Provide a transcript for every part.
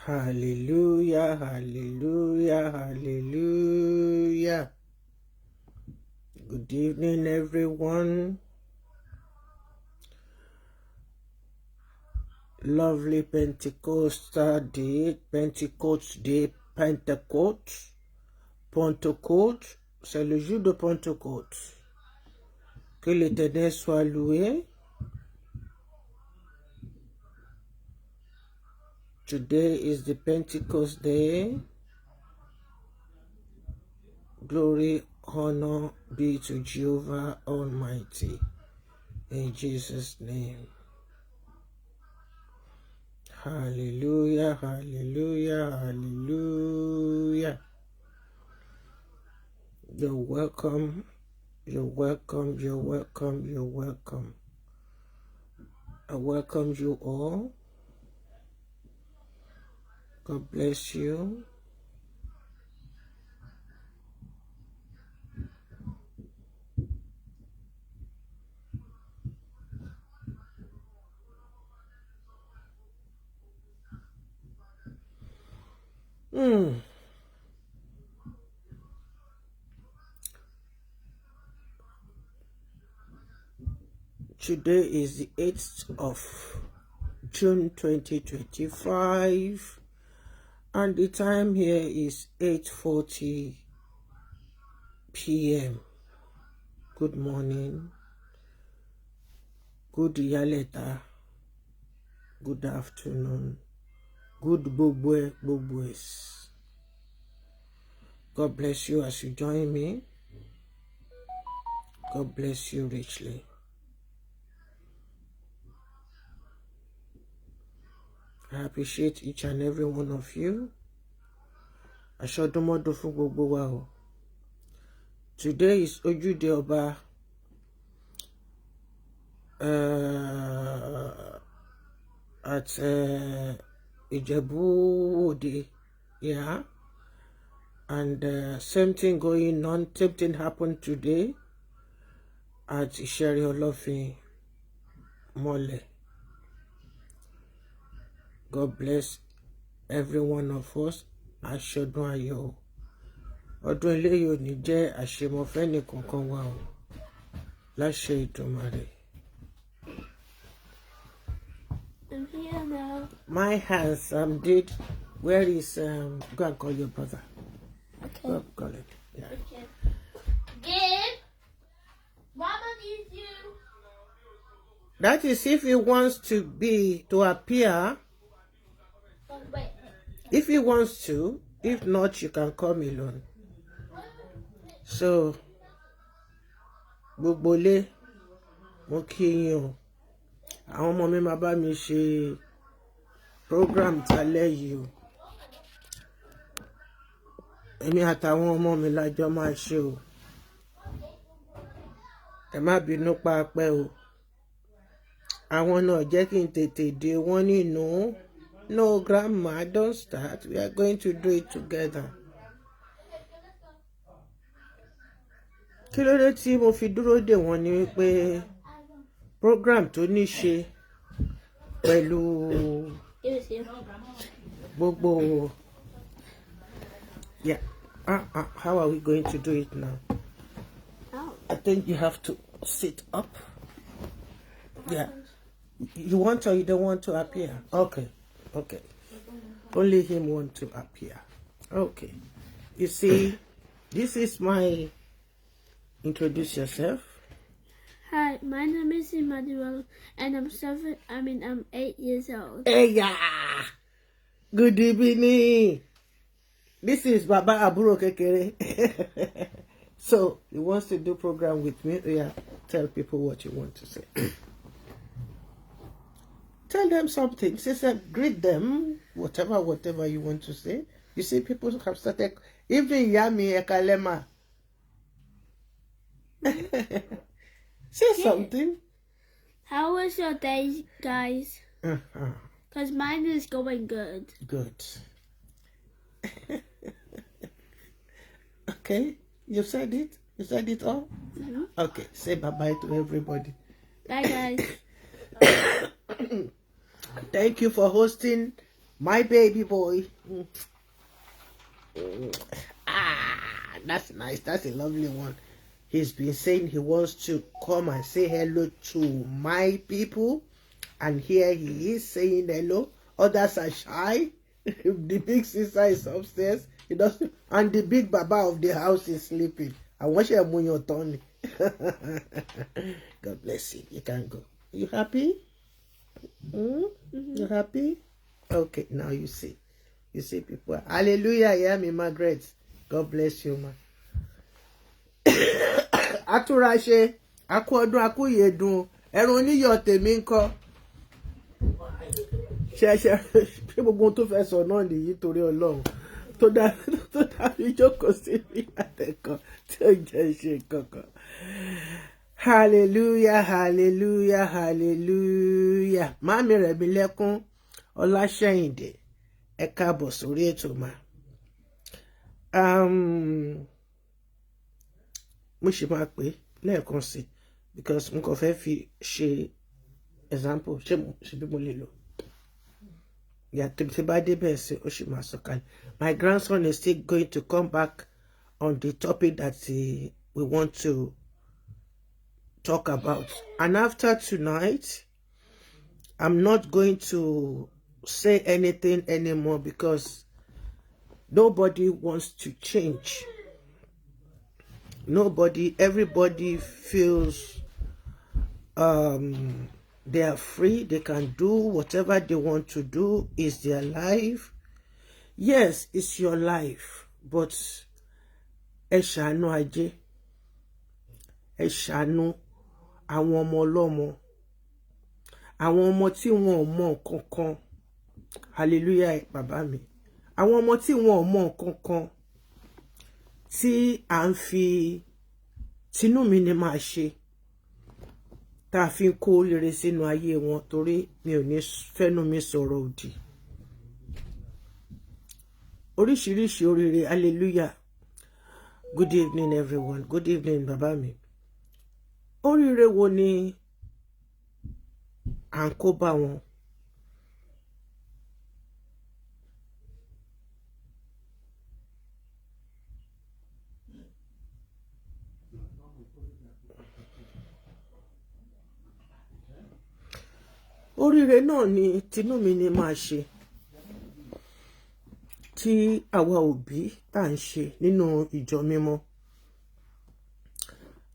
Hallelujah, hallelujah, hallelujah. Good evening, everyone. Lovely Pentecostal day, Pentecost day, Pentecôte, Pentecôte, c'est le jour de Pentecôte. Que l'Éternel soit loué. Today is the Pentecost day. Glory, honor be to Jehovah Almighty. In Jesus' name. Hallelujah, hallelujah, hallelujah. You're welcome, you're welcome, you're welcome, you're welcome. I welcome you all. God bless you. Today is the 8th of June 2025, and the time here is 8:40 p.m. Good morning, good yaleta, good afternoon, good gbogbo gbogboes. God bless you as you join me. God bless you richly. I appreciate each and every one of you. Aṣọdúnmọ́dún fún gbogbo wa o. Today is Ojude Oba at Ijebu Ode, yeah. And same thing going on, same thing happened today at Isheri Olofin Mole. God bless every one of us. Aṣọdún ayọ̀. Ọdún eléyìí ò ní jẹ́ àṣemọ́fẹ́ nìkankan wa o. Láṣẹ Ìdùmarè. I'm here now. My handsome dude, where is go and call your brother. Okay. Go call him. Yeah. Okay. Gabe, Mama needs you. That is if he wants to be to appear. Oh, wait. If he wants to, if not, you can come alone. So, gbogbo ilé, mo kí yín o. Àwọn ọmọ mi máa bá mi ṣe program talẹ́ yìí o. Èmi àtàwọn ọmọ mi lájọ máa ṣe o. Ẹ má bínú paapẹ́ o. Àwọn náà jẹ́ kí n tètè dé wọ́n nínú. No, grandma, don't start. We are going to do it together. Kí ló dé tí mo fi dúró dè wọ́n ni wípé program tó ní ṣe pẹ̀lú Give it here. gbogbo. Yeah. How are we going to do it now? Oh. I think you have to sit up. Yeah. You want or you don't want to appear? Okay. Okay. Only him want to appear. Okay. You see, this is my... Introduce yourself. Hi, my name is Emmanuel, and I'm I'm 8 years old. Hey, yeah. Good evening. This is Baba Aburo Kekere. So, he wants to do program with me. Yeah, tell people what you want to say. Tell them something. Say, greet them. Whatever you want to say. You see, people have started. Even Yami Ekalema. Say something. How was your day, guys? Uh-huh. Because mine is going good. Good. Okay. You said it? You said it all? Mm-hmm. Okay. Say bye-bye to everybody. Bye, guys. Thank you for hosting My baby boy. Ah, that's nice. That's a lovely one. He's been saying he wants to come and say hello to my people. And here he is saying hello. Others are shy. The big sister is upstairs. He doesn't, and the big baba of the house is sleeping. I want you to Tony. God bless you. You can go. You happy? Mm? Mm-hmm. You happy? Okay, now you see. You see people. Hallelujah. Yeah, me Margaret. God bless you, ma. Atúnraṣe, akú ọdún, akú ìyèdùn, ẹ̀rùn oníyọ̀ tèmi ńkọ́. Ṣe ṣe ṣe gbogbo ohun tó fẹ́ sọ náà nìyí torí Ọlọ́run tó dá tó dá mi jókòó sí ní àtẹ̀kọ́ tí ó jẹ́ ṣe kankan. Hallelujah, hallelujah, hallelujah. Máàmí rẹ̀ mi lẹ́kún Ọláṣẹ́yìndé, ẹ káàbọ̀ sórí ètò mà. Mo ṣì máa pè é lẹ́ẹ̀kan sí because n kò fẹ́ fi ṣe example ṣé ṣe bí mo lè lò. Yeah, tí bá débẹ̀ sí ó ṣì máa sọ̀kalẹ̀. My grandson is still going to come back on the topic that we want to talk about. And after tonight, I'm not going to say anything anymore because nobody wants to change. Nobody, everybody feels they are free. They can do whatever they want to do. It's their life. Yes, it's your life, but ẹ ṣàánú ajé, ẹ ṣàánú àwọn ọmọ ọlọ́mọ, àwọn ọmọ tí wọn ò mọ nǹkan kan. Hallelujah, bàbá mi. Àwọn ọmọ tí wọn ò mọ nǹkan kan tí à ń fi tinú mi ni máa ṣe tá a fi ń kó rere sínú ayé wọn torí mi ò ní fẹ́nu mi sọ̀rọ̀ òdì. Oríṣiríṣi oríire. Hallelujah. Good evening, everyone. Good evening, bàbá mi. Oríire wo ni à ń kó bá wọn? Oríire náà ni tinú mi ni máa ṣe tí àwa òbí tá à ń ṣe nínú ìjọ mímọ́.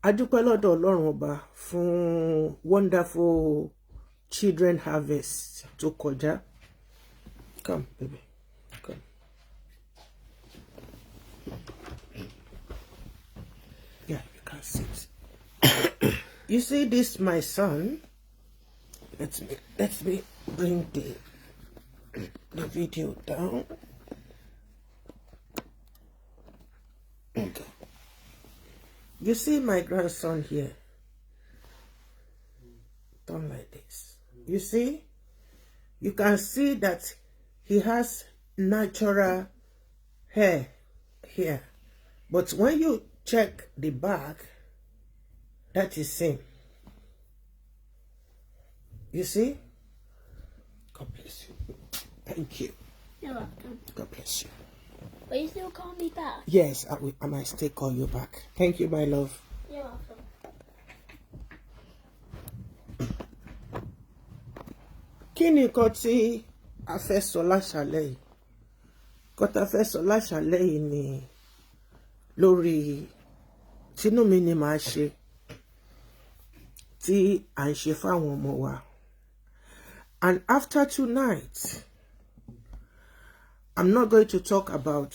A dúpẹ́ lọ́dọ̀ Ọlọ́run ọba fún wonderful children harvest tó kọjá. Come, baby, come. Yeah, you can sit. You see this, my son. Let me bring the video down. Okay. You see my grandson here. Done like this. You see? You can see that he has natural hair here. But when you check the back, that is same. You see? God bless you. Thank you. You're welcome. God bless you. Will you still call me back? Yes, I will, I might still call you back. Thank you, my love. You're welcome. Kí ni nǹkan tí a fẹ́ sọ láṣálẹ́ yìí? Nǹkan tá a fẹ́ sọ láṣálẹ́ yìí ni lórí tinú mi ni màá ṣe tí à ń ṣe fáwọn ọmọ wa. And after tonight, I'm not going to talk about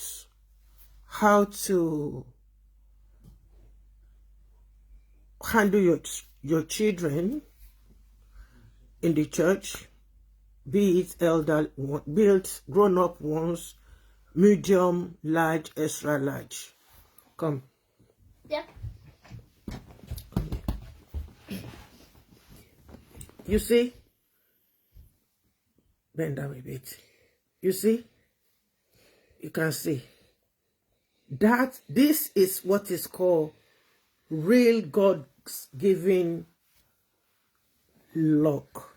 how to handle your children in the church, be it elder, be it grown-up ones, medium, large, extra large. Come. Yeah. You see? Bend down a bit. You see? You can see that this is what is called real God's given luck.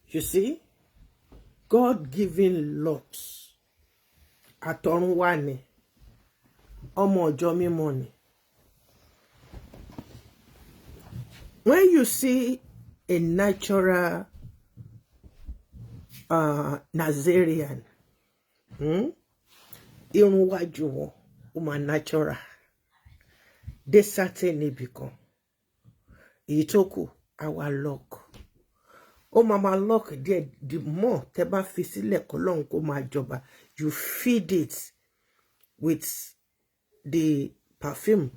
You see? God-given locks àtọ̀run wá ni, ọmọ ọjọ́ mímọ́ ni. When you see a natural Nazarian, irun wájú wọn ó máa natural dé certain ibì kan, èyí tó kù á wá lock, ó máa máa lock díẹ̀. The more tẹ́ bá fi sílẹ̀ kọ́lọ́hún kó máa jọba, you feed it with the perfume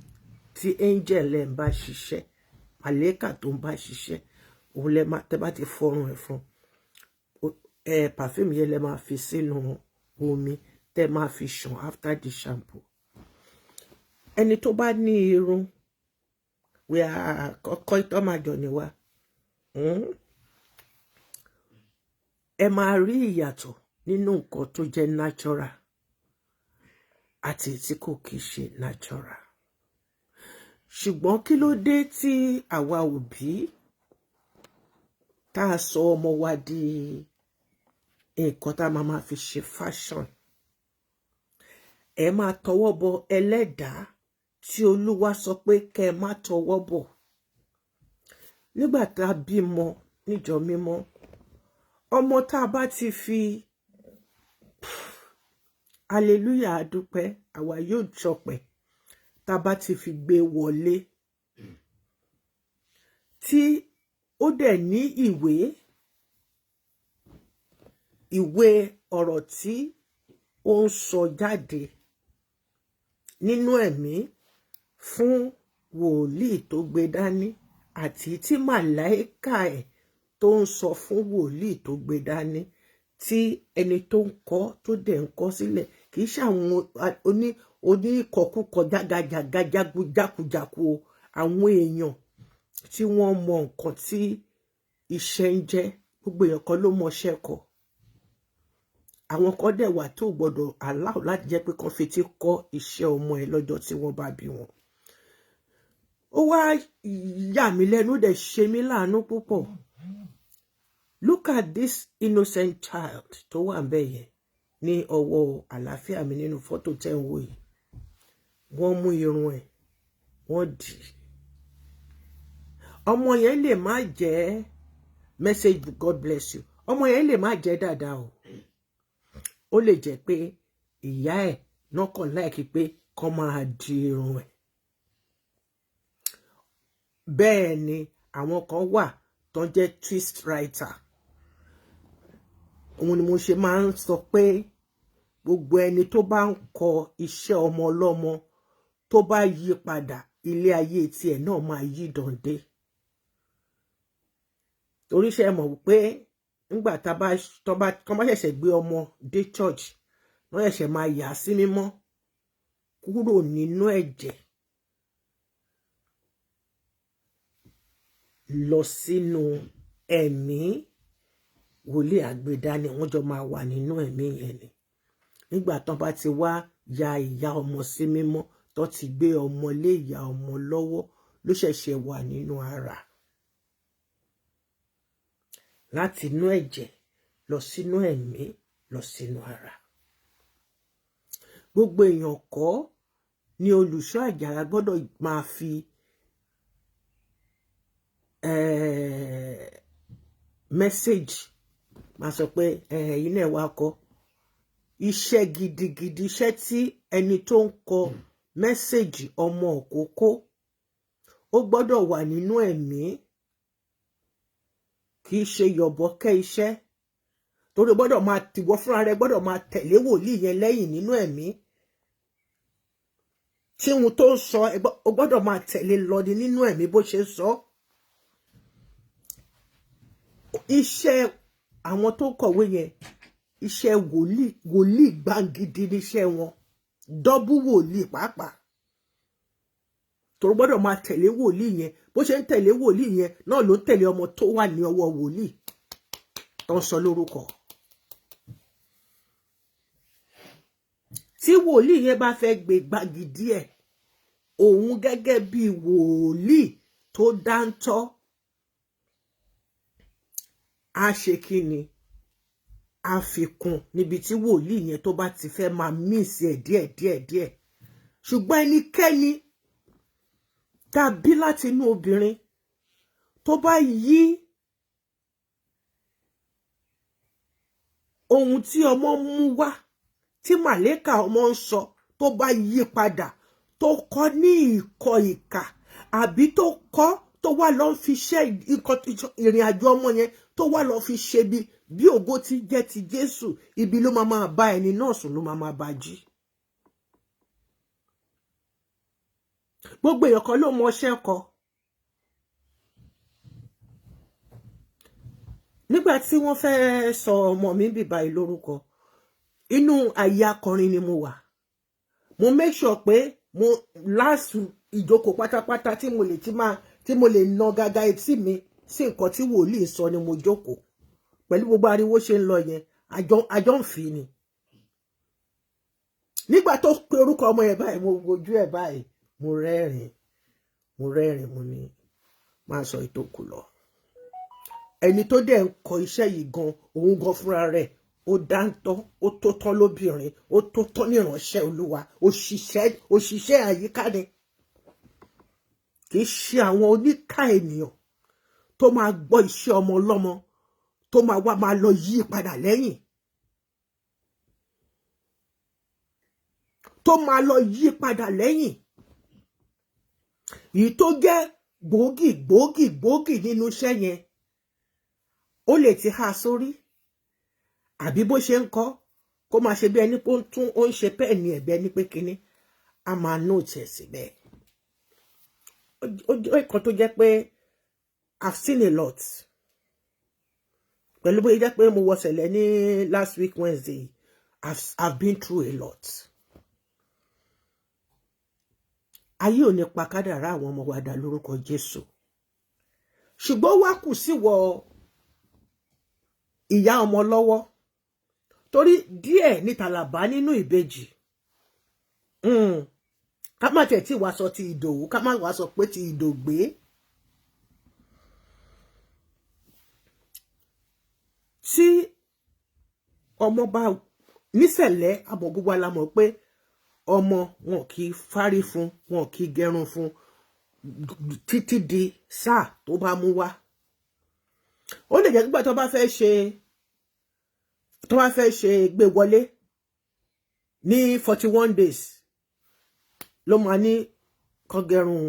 tí angel ẹ̀ ń bá ṣiṣẹ́, màlẹ́kà tó ń bá ṣiṣẹ́, òun lẹ máa tẹ́ bá ti fọrùn ẹ̀ fún ẹ, perfume yẹn lẹ máa fi sínú omi tẹ́ máa fi ṣàn after the shampoo. Ẹni tó bá ní irun, we are kọ́kọ́ ìtọ́ máa jọ ni wá. Ẹ máa rí ìyàtọ̀ nínú nǹkan tó jẹ́ natural àti tí kò kìí ṣe natural. Ṣùgbọ́n kí ló dé tí àwa òbí tá a sọ ọmọ wa di nǹkan tá a máa máa fi ṣe fashion? Ẹ máa tọwọ́ bọ ẹlẹ́dàá tí Olúwa sọ pé kẹ́ ẹ má tọwọ́ bọ̀. Nígbà tá a bímọ níjọ mímọ́, ọmọ tá a bá ti fi hallelujah adúpẹ́ àwa yóò jọpẹ́, tá a bá ti fi gbé wọlé, tí ó dẹ̀ ní ìwé ọ̀rọ̀ tí ó ń sọ jáde nínú ẹ̀mí fún wòlíì tó gbé dání, àti tí màláìka ẹ̀ tó ń sọ fún wòlíì tó gbé dání, tí ẹni tó ń kọ tó dẹ̀ ń kọ sílẹ̀, kì í ṣe àwọn oníkọkúkọ jágajàga jákujàku o, àwọn èèyàn tí wọ́n mọ nǹkan tí iṣẹ́ ń jẹ́. Gbogbo èèyàn kan ló mọṣẹ́ kọ. Àwọn kan dẹ̀ wà tó gbọ́dọ̀ allow láti jẹ́ pé kán fetí kọ́ iṣẹ́ ọmọ ẹ lọ́jọ́ tí wọ́n bá bí wọn. Ó wá yà mí lẹ́nu, dẹ̀ ṣe mí láàánú púpọ̀. Look at this innocent child tó wà ńbẹ̀ yẹn ní ọwọ́ àlàáfíà mi nínú fọ́tò tẹ́ ń wò yìí. Wọ́n mú irun ẹ̀, wọ́n dì í. Ọmọ yẹn lè má jẹ́ message, God bless you, ọmọ yẹn lè má jẹ́ dáadáa o. Ó lè jẹ́ pé ìyá ẹ̀ náà kàn láìkí pé kán máa di irun ẹ̀. Bẹ́ẹ̀ ni àwọn kan wà tó ń jẹ́ twist writer. Òun ni mo ṣe máa ń sọ pé gbogbo ẹni tó bá ń kọ iṣẹ́ ọmọ ọlọ́mọ, tó bá yí padà, ilé ayé tiẹ̀ náà máa yí dàndé. Torí ṣe mọ̀ pé nígbà tá bá tó bá tó bá ṣẹ̀ṣẹ̀ gbé ọmọ dé church, wọ́n ṣẹ̀ṣẹ̀ máa yà á sí mímọ́ kúrò nínú ẹ̀jẹ̀ lọ sínú ẹ̀mí. Wòlíì àgbédání wọ́n jọ máa wà nínú ẹ̀mí yẹn ni. Nígbà tán bá ti wá ya ìyá ọmọ sí mímọ́, tó ti gbé ọmọ lé ìyá ọmọ lọ́wọ́, ló ṣẹ̀ṣẹ̀ wà nínú ara, láti inú ẹ̀jẹ̀ lọ sínú ẹ̀mí lọ sínú ara. Gbogbo èèyàn kọ́ ni olùṣọ́ àjàrà gbọ́dọ̀ máa fi message máa sọ pé ẹ̀yin náà wá kọ iṣẹ́ gidigidi, iṣẹ́ tí ẹni tó ń kọ message ọmọ òkókó ó gbọ́dọ̀ wà nínú ẹ̀mí, kì í ṣe yọ̀bọ̀kẹ́ iṣẹ́, torí gbọ́dọ̀ máa tìwọ́ fúnra rẹ̀, gbọ́dọ̀ máa tẹ̀lé wòlíì yẹn lẹ́yìn nínú ẹ̀mí tí ohun tó ń sọ, o gbọ́dọ̀ máa tẹ̀lé lọ ní nínú ẹ̀mí bó ṣe ń sọ. Iṣẹ́ àwọn tó kọ̀wé yẹn, iṣẹ́ wòlíì, wòlíì gbàǹgidi níṣẹ́ wọn, dọ́bù wòlíì pàápàá, torí gbọ́dọ̀ máa tẹ̀lé wòlíì yẹn. Bó ṣe ń tẹ̀lé wòlíì yẹn náà ló ń tẹ̀lé ọmọ tó wà ní ọwọ́ wòlíì tó ń sọ lórúkọ. Tí wòlíì yẹn bá fẹ́ gbé gbàgìdí ẹ̀, òun gẹ́gẹ́ bí wòlíì tó dáńtọ́, á ṣe kí ni? Á fi kún níbi tí wòlíì yẹn tó bá ti fẹ́ máa miss ẹ̀ díẹ̀ díẹ̀ díẹ̀. Ṣùgbọ́n ẹnikẹ́ni tàbí láti inú obìnrin tó bá yí ohun tí ọmọ mú wá, tí màlẹ́kà ọmọ ń sọ, tó bá yí padà, tó kọ́ ní ìkọ̀ ìkà, àbí tó kọ́ tó wá lọ fi ṣe ìrìn àjò ọmọ yẹn, tó wá lọ fi ṣe bí ògo ti jẹ́ ti Jésù, ibi ló máa máa bá ẹni náà sùn, ló máa máa bá jí. Gbogbo èèyàn kan ló mọ iṣẹ́ kọ. Nígbà tí wọ́n fẹ́ sọ ọmọ mi bíbá yìí lórúkọ, inú àyè akọrin ni mo wà. Mo make sure pé mo last ìjókòó pátápátá tí mo lè ti máa tí mo lè na gaga etí mi sí nǹkan tí wòlíì sọ ni mo jókòó. Pẹ̀lú gbogbo ariwo ṣe ń lọ yẹn, àjọ ń fi ni. Nígbà tó pe orúkọ ọmọ yẹn báyìí, mo wojú ẹ̀ báyìí, mo rẹ́rìn, mo rẹ́rìn, mo ní máa sọ ìtókù lọ. Ẹni tó dẹ̀ ń kọ iṣẹ́ yìí gan, òun gan fúnra rẹ̀, ó dáńtọ́, ó tó tán lóbìnrin, ó tó tán níránṣẹ́ Olúwa, òṣìṣẹ́ àyíká ni. Kì í ṣe àwọn oníkà ènìyàn tó máa gbọ́ iṣẹ́ ọmọ ọlọ́mọ tó máa wá máa lọ yí padà lẹ́yìn. Tó máa lọ yí padà lẹ́yìn. Èyí tó jẹ́ gbòógì gbòógì gbòógì nínú iṣẹ́ yẹn, ó lè ti há sórí, àbí bó ṣe ń kọ́ kó máa ṣe bí ẹni pé ó ń tún ó ń ṣe pẹ́ẹ̀nì ẹ̀bí ẹni pé kinní, a máa nóòtì ẹ̀ síbẹ̀. Ó jẹ́ nǹkan tó jẹ́ pé I've seen a lot. Pẹ̀lú bóyá jẹ́ pé mo wọ Sẹ̀lẹ̀ ní last week Wednesday, I've been through a lot. Ayé ò ní pa kádàrá àwọn ọmọ wa dà lórúkọ Jésù. Ṣùgbọ́n wá kù sí wọ ìyá ọmọ lọ́wọ́, torí díẹ̀ ní tàlàbá nínú ìbejì. Ká má tẹ̀ tí wàá sọ ti Ìdòwú, ká má wàá sọ pé ti Ìdògbé. Tí ọmọ bá nísẹ̀lẹ̀, àbọ̀ gbogbo la mọ̀ pé ọmọ wọn kì í fárí fún, wọn kì í gẹrun fún títí di sáà tó bá mú wá. Ó lè jẹ́ nígbà tó bá fẹ́ ṣe gbé wọlé ní 41 days ló máa ní kán gẹrun,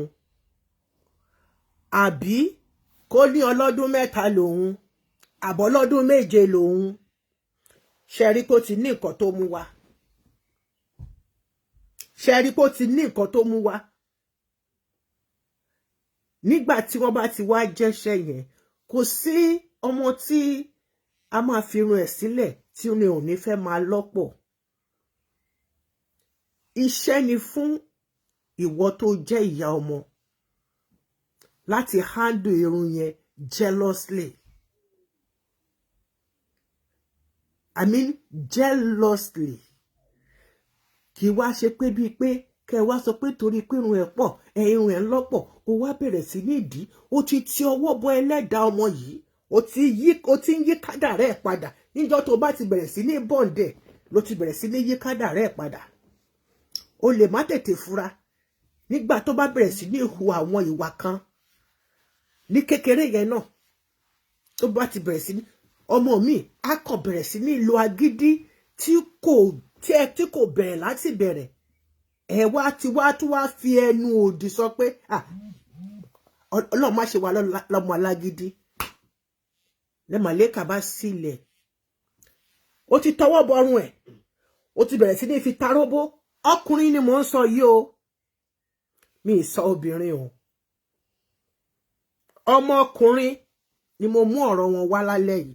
àbí kó ní ọlọ́dún 3 lòun, àbọ̀ ọlọ́dún 7 lòun. Ṣe rí pé ó ti ní nǹkan tó mú wá? Ṣe rí pé ó ti ní nǹkan tó mú wá? Nígbà tí wọ́n bá ti wá jẹ́ṣẹ́ yẹn, kò sí ọmọ tí a máa fi irun ẹ̀ sílẹ̀ tí ó ní ò ní fẹ́ máa lọ́pọ̀. Iṣẹ́ ni fún ìwọ tó jẹ́ ìyá ọmọ láti handle irun yẹn jealously. I mean jealously. Kì í wá ṣe pé bíi pé kẹ wá sọ pé torí pé irun ẹ̀ pọ̀, irun ẹ̀ ń lọ́pọ̀, ó wá bẹ̀rẹ̀ sí ní ìdí, ó ti ti ọwọ́ bọ ẹlẹ́dàá ọmọ yìí, ó ti ń yí kádàrá ẹ̀ padà. Níjọ́ tó bá ti bẹ̀rẹ̀ sí ní bọ̀ǹdẹ̀ ló ti bẹ̀rẹ̀ sí ní yí kádàrá ẹ̀ padà. O lè má tètè fura nígbà tó bá bẹ̀rẹ̀ sí ní hu àwọn ìwà kan ní kékeré yẹn náà, tó bá ti bẹ̀rẹ̀ sí ní ọmọ mi á kàn bẹ̀rẹ̀ sí ní lo agídí tí kò bẹ̀rẹ̀ láti bẹ̀rẹ̀. Ẹ wá ti wá tún wá fi ẹnu òdì sọ pé Ọlọ́run má ṣe wá lọ́mọ alágídí. Lẹ́màlẹ́kà bá sílẹ̀, ó ti tọwọ́ bọrun ẹ̀, ó ti bẹ̀rẹ̀ sí ní fi taróbó. Ọkùnrin ni mò ń sọ yìí o, mi ì sọ obìnrin o. Ọmọkùnrin ni mo mú ọ̀rọ̀ wọn wá lálẹ́ yìí.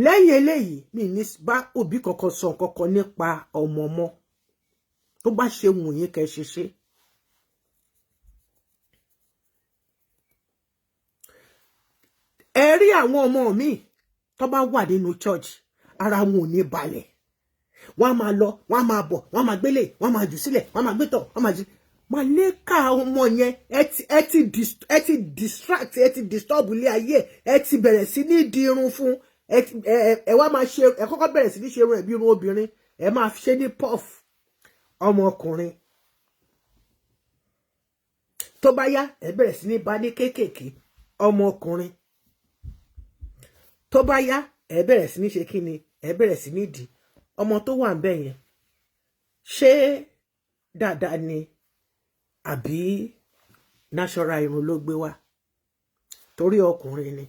Lẹ́yìn eléyìí, mi ní bá òbí kankan sọ kankan nípa ọmọ mọ́. Tó bá ṣe wù yín kẹ́ ṣe ṣe. Ẹ rí àwọn ọmọ mi tó bá wà nínú church, ara wọn ò ní balẹ̀. Wọ́n á máa lọ, wọ́n á máa bọ̀, wọ́n á máa gbélé, wọ́n á máa jù sílẹ̀, wọ́n á máa gbétọ̀, wọ́n á máa jù. Màlẹ́kà ọmọ yẹn, ẹ ti distract, ẹ ti disturb ilé ayé, ẹ ti bẹ̀rẹ̀ sí ní di irun fún. Ẹ wá máa ṣe, ẹ kọ́kọ́ bẹ̀rẹ̀ sí ní ṣe irun ẹ̀ bí irun obìnrin, ẹ máa ṣe ní puff, ọmọkùnrin. Tó bá yá, ẹ bẹ̀rẹ̀ sí ní bá ní kéékèèké, ọmọkùnrin. Tó bá yá, ẹ bẹ̀rẹ̀ sí ní ṣe kí ni, ẹ bẹ̀rẹ̀ sí ní dì. Ọmọ tó wà ń bẹ̀ yẹn, ṣé dáadáa ni àbí natural irun ló gbé wá? Torí ọkùnrin ni.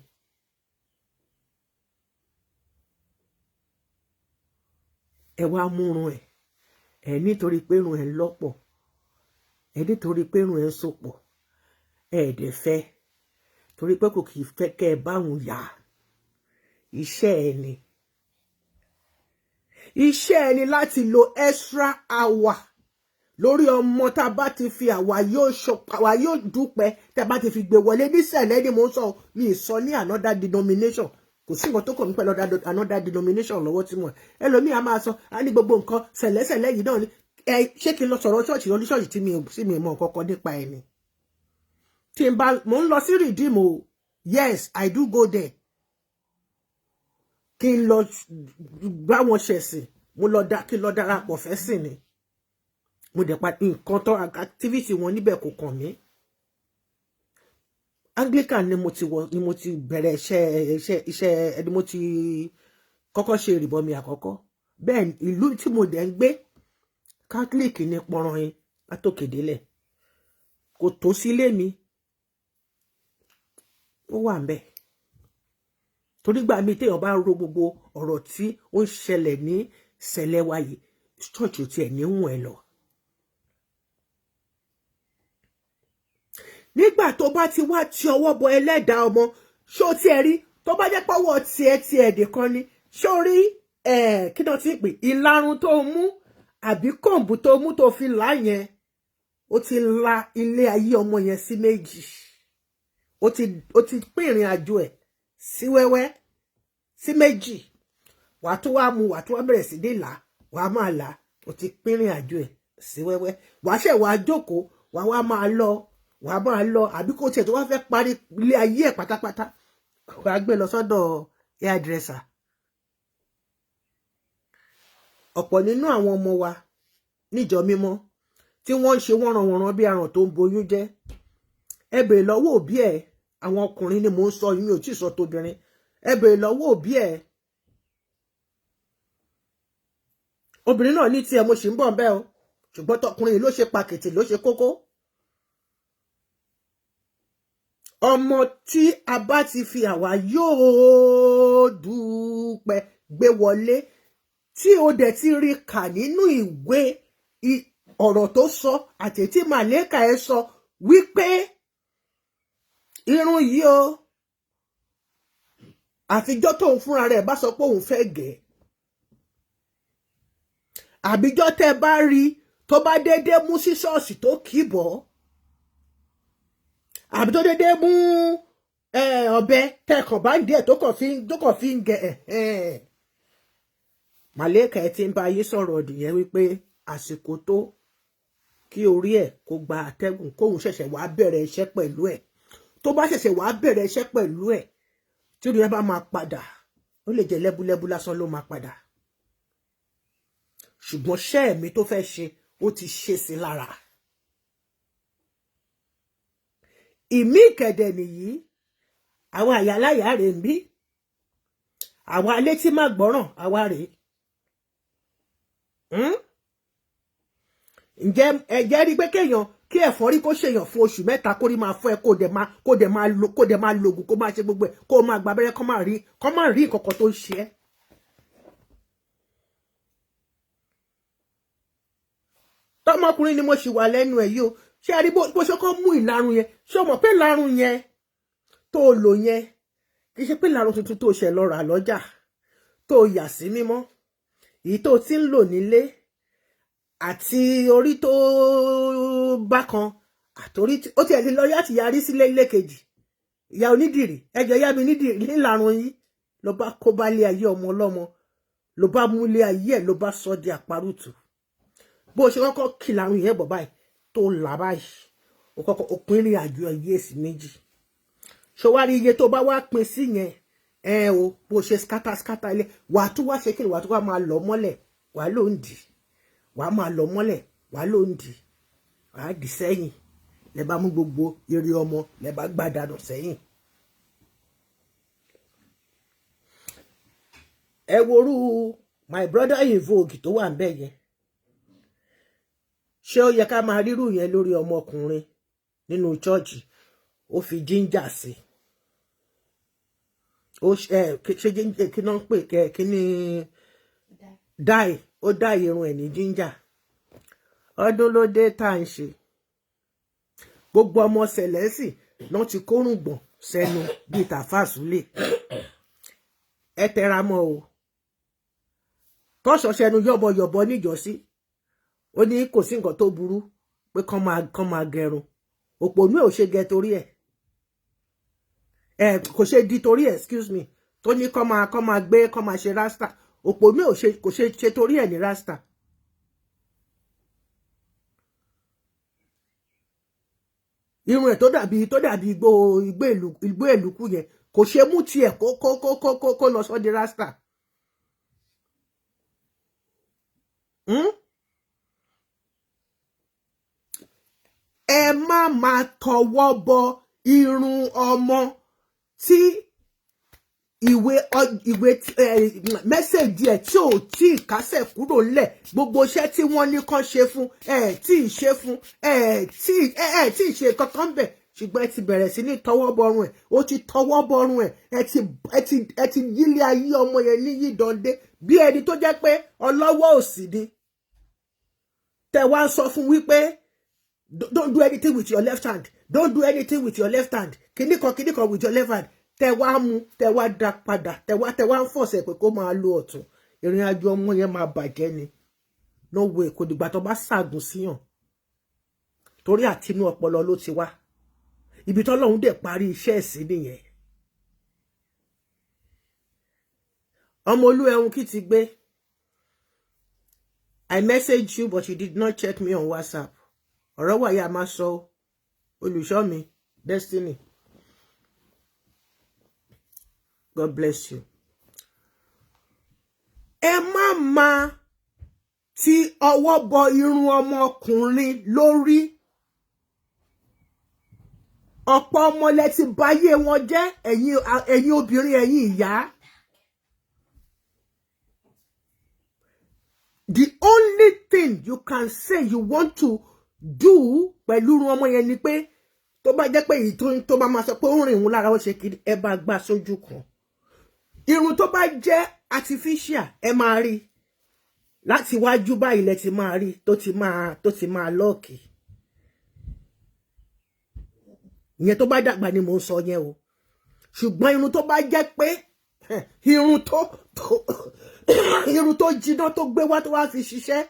Ẹ wá múrun ẹ, ẹ nítorí pé irun ẹ ń lọ́pọ̀, ẹ nítorí pé irun ẹ ń sopọ̀, ẹ dẹ̀ fẹ́ torí pé kò kì í fẹ́ kẹ́ ẹ báwọn yà. Iṣẹ́ ẹ ni, iṣẹ́ ẹ ni láti lo extra hour lórí ọmọ tá a bá ti fi àwa yóò ṣọ, àwa yóò dúpẹ́ tá a bá ti fi gbé wọlé ní Sẹ̀lẹ́ ni mò ń sọ. Mi ì sọ ní another denomination. Kò sí nǹkan tó kàn mí pẹ̀lú another denomination lọ́wọ́ tí mo ẹlòmíì a máa sọ a ní gbogbo nǹkan sẹ̀lẹ́sẹ̀lẹ́ yìí náà ni. Ẹ ṣé kí n lọ sọ̀rọ̀ ṣọ́ọ̀ṣì lọ ní ṣọ́ọ̀ṣì tí mi mọ̀ nǹkan kan nípa ẹ̀ ni? Tí n bá mò ń lọ sí Redeem o, yes, I do go there. Kí n lọ bá wọn ṣẹ̀sìn, mo lọ dá kí n lọ darapọ̀ fẹ́ sìn ni. Mo dẹ̀ pa nǹkan tó activity wọn níbẹ̀ kò kàn mí. Anglican ni mo ti wọ, ni mo ti bẹ̀rẹ̀ iṣẹ́ ẹni mo ti kọ́kọ́ ṣe ìrìbọmi àkọ́kọ́. Bẹ́ẹ̀ ìlú tí mo dẹ̀ ń gbé, Catholic ní pọ́nrán yín látòkè délẹ̀, kò tó sílé mi, ó wà ń bẹ̀. Torí gbà mí téèyàn bá ro gbogbo ọ̀rọ̀ tí ó ń ṣẹlẹ̀ ní sẹ̀lẹ̀ wa yìí, church ò tiẹ̀ níwọ̀n ẹ̀ lọ. Nígbà tó bá ti wá ti ọwọ́ bọ ẹlẹ́dàá ọmọ, ṣó tiẹ̀ rí tó bá jẹ́ pọ́wọ́ tiẹ̀ tiẹ̀ nìkan ni, ṣó rí kí náà ti pè ìlarun tó mú àbí kọ̀ǹbù tó mú tó fi là yẹn, ó ti la ilé ayé ọmọ yẹn sí méjì, ó ti pín ìrìn àjò ẹ̀ sí wẹ́wẹ́ sí méjì. Wàá tó wá mu, wàá tó wá bẹ̀rẹ̀ sí ní là, wàá máa là, ó ti pín ìrìn àjò ẹ̀ sí wẹ́wẹ́. Wàá ṣẹ̀ wàá jókòó, wàá wá máa lọ, wàá máa lọ, àbí kó tiẹ̀ tó wá fẹ́ parí ilé ayé ẹ̀ pátápátá, wàá gbé lọ sọ́dọ̀ hairdresser. Ọ̀pọ̀ nínú àwọn ọmọ wa níjọ mímọ́ tí wọ́n ń ṣe wọ́nranwọ̀nran bí aràn tó ń boyún jẹ́, ẹ bèrè lọ́wọ́ òbí ẹ̀. Àwọn ọkùnrin ni mò ń sọ, mi ò tí ì sọ tóbìnrin. Ẹ bèrè lọ́wọ́ òbí ẹ̀. Obìnrin náà ní tiẹ̀, mo sì ń bọ̀ bẹ́ẹ̀ o, ṣùgbọ́n tọkùnrin ló ṣe pàkìtì, ló ṣe kókó. Ọmọ tí a bá ti fi àwa yóò dúpẹ́ gbé wọlé, tí o dẹ̀ ti rí kà nínú ìwé ọ̀rọ̀ tó sọ àti tí màlẹ́kà ẹ sọ wípé irun yìí o, àfijọ́ tóun fúnra rẹ̀ bá sọ pé òun fẹ́ gẹ̀, àbíjọ́ tẹ́ bá rí tó bá dédé mú sí ṣọ́ọ̀ṣì tó kì í bọ̀, àbí tó dédé mú ọ̀bẹ tẹkàn bá ń díẹ̀ tó kàn fi ń gẹ̀ ẹ̀, màlẹ́kà ẹ ti ń bá yín sọ̀rọ̀ nìyẹn wípé àsìkò tó kí orí ẹ̀ kó gba àtẹ́gùn, kóun ṣẹ̀ṣẹ̀ wá bẹ̀rẹ̀ iṣẹ́ pẹ̀lú ẹ̀. Tó bá ṣẹ̀ṣẹ̀ wá bẹ̀rẹ̀ iṣẹ́ pẹ̀lú ẹ̀, tí orí ẹ bá máa padà, ó lè jẹ́ lẹ́búlẹ́bú lásán ló máa padà, ṣùgbọ́n ṣẹ́ mi tó fẹ́ ṣe ó ti ṣe sí lára. Ìmí ìkẹ̀dẹ̀ nìyí, àwọn àyàláyà rè ń bí, àwọn alétí má gbọ́ràn àwa rèé. Ǹjẹ́ ẹ jẹ́ rí pé kéèyàn kí ẹ̀fọ́rí kó ṣèyàn fún oṣù mẹ́ta, kó rí máa fọ́ ẹ, kó dẹ̀ máa lògùn, kó máa ṣe gbogbo ẹ̀, kó máa gba abẹ́rẹ́, kó máa rí nǹkan kan tó ń ṣe ẹ́. Tọmọkùnrin ni mo ṣì wà lẹ́nu ẹ̀ yìí o. Ṣé a rí bó ṣe kọ́ mú ìlarun yẹn? Ṣé o mọ̀ pé ìlarun yẹn tó lò yẹn kì í ṣe pé ìlarun tuntun tó ṣẹ̀ lọ rà lọ́jà tó yà sí mímọ́, èyí tó ti ń lò nílé àti orí tó bákan àtorí ó tiẹ̀ ti lọ yá ti yarí sílé ilé kejì, ìyá onídìrí ẹjọ́ yá mi nídìrí nílarun yín, ló bá kó bá lé ayé ọmọ ọlọ́mọ, ló bá mú lé ayé ẹ̀, ló bá sọ di àparùtù. Bó ṣe kọ́kọ́ kí ìlarun yẹn bọ̀ báyìí tó là báyìí, ó kọ́kọ́ ó pín ìrìn àjò ayé èsì méjì. Ṣó wá rí iye tó bá wá pín sí yẹn? Ẹ o, bó ṣe scatter scatter ilé, wà á tún wá ṣe kí, wà á tún wá máa lọ mọ́lẹ̀, wà á ló ń dì, wà á máa lọ mọ́lẹ̀, wà á ló ń dì, wà á dì sẹ́yìn. Lẹ bá mú gbogbo eré ọmọ, lẹ bá gbàdánù sẹ́yìn. Ẹ worú my brother in vogue tó wà ń bẹ̀ yẹn. Ṣé ó yẹ ká máa rírù yẹn lórí ọmọkùnrin nínú chọ́ọ̀chì? Ó fi ginger sí, ó ṣe kí náà ń pè kẹ kí ní dye, ó dye irun ẹ̀ ní ginger. Ọdún ló dé tá à ń ṣe. Gbogbo ọmọ sẹ̀lẹ́sì náà ti kórùngbọ̀n sẹ́nu bíi tàfàsúlẹ̀. Ẹ tẹra mọ́ o. Tọ́ṣọ̀ sẹ́nu yọ̀bọ̀yọ̀bọ̀ níjọ́sí, ó ní kò sí nǹkan tó burú pé kán máa gẹrun. Òpònú ẹ̀ ò ṣe gẹ torí ẹ̀, ẹ kò ṣe di torí ẹ̀, excuse me, tó ní kán máa gbé, kán máa ṣe rasta. Òpònú ẹ̀ ò ṣe, kò ṣe ṣe torí ẹ̀ ní rasta. Irun ẹ̀ tó dàbí igbó ìlúkú yẹn, kò ṣe mú tiẹ̀ kó lọ sọ́ di rasta. Ẹ má máa tọwọ́ bọ irun ọmọ tí ìwé message ẹ̀ tí ò tí ì kásẹ̀ kúrò ńlẹ̀. Gbogbo iṣẹ́ tí wọ́n ní kán ṣe fún ẹ, tí ì ṣe fún ẹ, tí ì ṣe kankan bẹ̀, ṣùgbọ́n ẹ ti bẹ̀rẹ̀ sí ní tọwọ́ bọrun ẹ̀. Ó ti tọwọ́ bọrun ẹ̀. Ẹ ti yílé ayé ọmọ yẹn ní yídọ̀ndé bí ẹni tó jẹ́ pé ọlọ́wọ́ òsì ni. Tẹ wá ń sọ fún wípé, "Don't do anything with your left hand, don't do anything with your left hand," kíní kan kíní kan with your left hand. Tẹ wá mú, tẹ wá dá padà, tẹ wá ń fọ̀sẹ̀ pé kó máa lo ọ̀tún. Ìrìn àjò ọmọ yẹn máa bàjẹ́ ni. No way. Kò dìgbà tó bá ṣàgùn síyàn, torí àtinú ọpọlọ ló ti wá. Ibi tọ́lọ́run dẹ̀ parí iṣẹ́ ẹ̀ sí nìyẹn. Ọmọ olú ẹ̀hún kì ti gbé. I messaged you, but you did not check me on WhatsApp. Ọ̀rọ̀ wà yà máa sọ. Olùṣọ́ mi Destiny, God bless you. Ẹ má máa ti ọwọ́ bọ irun ọmọkùnrin lórí. Ọ̀pọ̀ ọmọ lẹ ti báyé wọn jẹ́, ẹ̀yin obìnrin, ẹ̀yin ìyá. The only thing you can say you want to do pẹ̀lú irun ọmọ yẹn ni pé tó bá jẹ́ pé èyí tó bá máa sọ pé ó rìn òun lára, ó ṣe kiri, ẹ bá gbà sójú kan. Irun tó bá jẹ́ artificial, ẹ máa rí láti wájú báyìí lẹ ti máa rí tó ti máa lock. Ìyẹn tó bá dàgbà ni mò ń sọ yẹn o. Ṣùgbọ́n irun tó bá jẹ́ pé irun tó jiná tó gbé wá tó wá fi ṣiṣẹ́,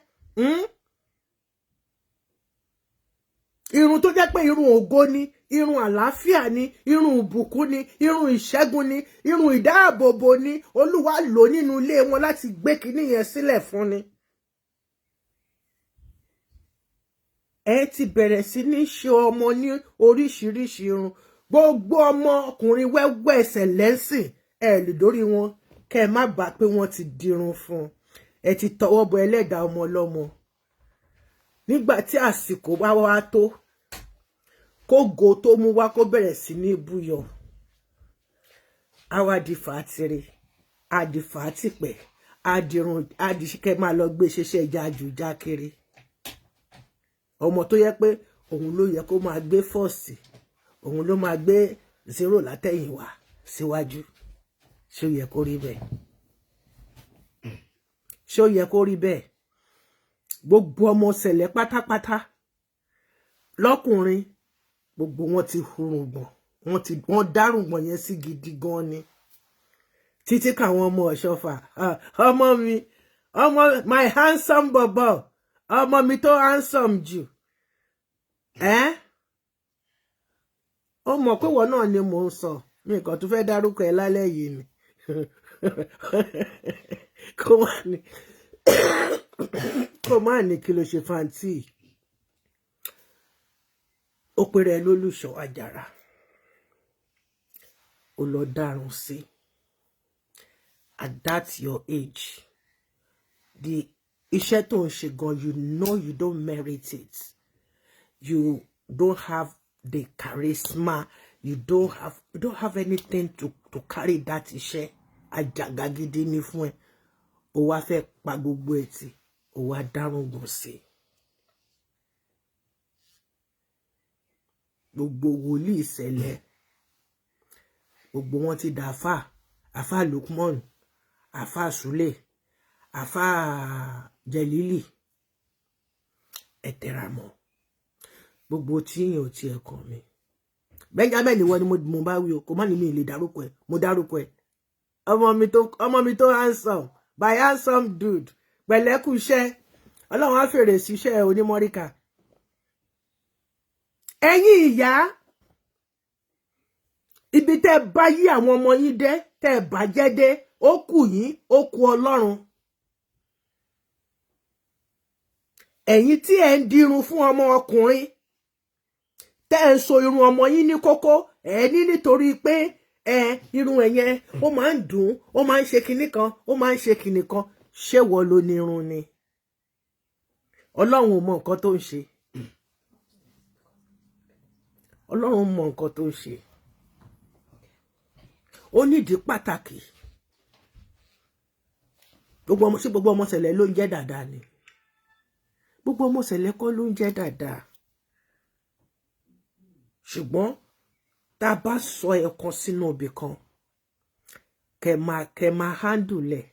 Irun tó jẹ́ pé irun ògo ni, irun àlàáfíà ni, irun ìbùkún ni, irun ìṣẹ́gun ni, irun ìdáàbòbò ni, Olúwa lò nínú ilé wọn láti gbé kinní yẹn sílẹ̀ fún ni. Ẹ ti bẹ̀rẹ̀ sí ní ṣe ọmọ ní oríṣiríṣi irun. Gbogbo ọmọ ọkùnrin wẹ́wẹ́ ẹsẹ̀ lẹ́sìn, ẹ lè dórí wọn kẹ́ ẹ má bàa pé wọ́n ti dirun fún un. Ẹ ti tọwọ́ bọ ẹlẹ́dàá ọmọ ọlọ́mọ. Nígbà tí àsìkò bá wá tó kógo tó mú wá, kó bẹ̀rẹ̀ sí ní búyọ, á wá di fàátìrì, á di fàátìpẹ̀, á dirun, á di kẹ́ máa lọ gbé ṣeṣẹ́ jájú jákiri. Ọmọ tó yẹ pé òun ló yẹ kó máa gbé fọ́ọ̀sì, òun ló máa gbé zero látẹ̀yìnwá síwájú. Ṣé ó yẹ kó rí bẹ́ẹ̀? Ṣé ó yẹ kó rí bẹ́ẹ̀? Gbogbo ọmọ sẹ̀lẹ̀ pátápátá lọ́kùnrin, gbogbo wọn ti hurùngbọ̀n, wọ́n ti wọ́n dárùngbọ̀n yẹn sí gidi gan ni, títí káwọn ọmọ ọ̀ṣọ́fà. Ọmọ mi, ọmọ my handsome bobo, ọmọ mi tó handsome jù ẹ́. Ó mọ̀ pé wọ́n náà ni mò ń sọ. Mi kàn tún fẹ́ dárúkọ ẹ lálẹ́ yìí ni, kó má ní kí ló ṣe fàǹtì. Ó pèrè lólùṣọ́ àjàrà, ó lọ dárun sí. At that your age, the iṣẹ́ tó ń ṣe gan, you know you don't merit it. You don't have the charisma. You don't have anything to carry that iṣẹ́. Àjàgà gidi ni fún ẹ. Ó wá fẹ́ pa gbogbo ẹ̀ tì, ó wá dárúngbọ̀n sí i. Gbogbo wòlíì ìṣẹ̀lẹ̀, gbogbo wọn ti dà àfà, àfà Lukman, àfà Sule, àfà Jẹlílì. Ẹ tẹra mọ́ gbogbo tí yẹn ò tiẹ̀ kàn mí. Benjamin, ìwọ ni mo bá wí o. Kò má ní mi lè dárúkọ ẹ. Mo dárúkọ ẹ, ọmọ mi tó handsome by handsome dude. Pẹ̀lẹ́kù iṣẹ́, Ọlọ́run á fèrè síṣẹ́ onímọ̀ríkà. Ẹ̀yin ìyá, ibi tẹ́ bá yí àwọn ọmọ yín dé, tẹ́ bàjẹ́ dé, ó kù yín, ó kù Ọlọ́run. Ẹ̀yin tí ẹ ń dirun fún ọmọ ọkùnrin, tẹ́ ẹ ń so irun ọmọ yín ní kókó, ẹ ní nítorí pé ẹ irun ẹ yẹn ó máa ń dùn, ó máa ń ṣe kinní kan, ó máa ń ṣe kinní kan. Ṣé wọ́n ló ní irun ni? Ọlọ́run ò mọ nǹkan tó ń ṣe. Ọlọ́run mọ nǹkan tó ń ṣe. Ó nídìí pàtàkì. Gbogbo ọmọ sí, gbogbo ọmọ sẹ̀lẹ̀ ló ń jẹ́ dáadáa ni? Gbogbo ọmọ sẹ̀lẹ̀ kọ́ ló ń jẹ́ dáadáa. Ṣùgbọ́n tá a bá sọ ẹ̀kan sínú ibì kan, kẹ máa handle ẹ̀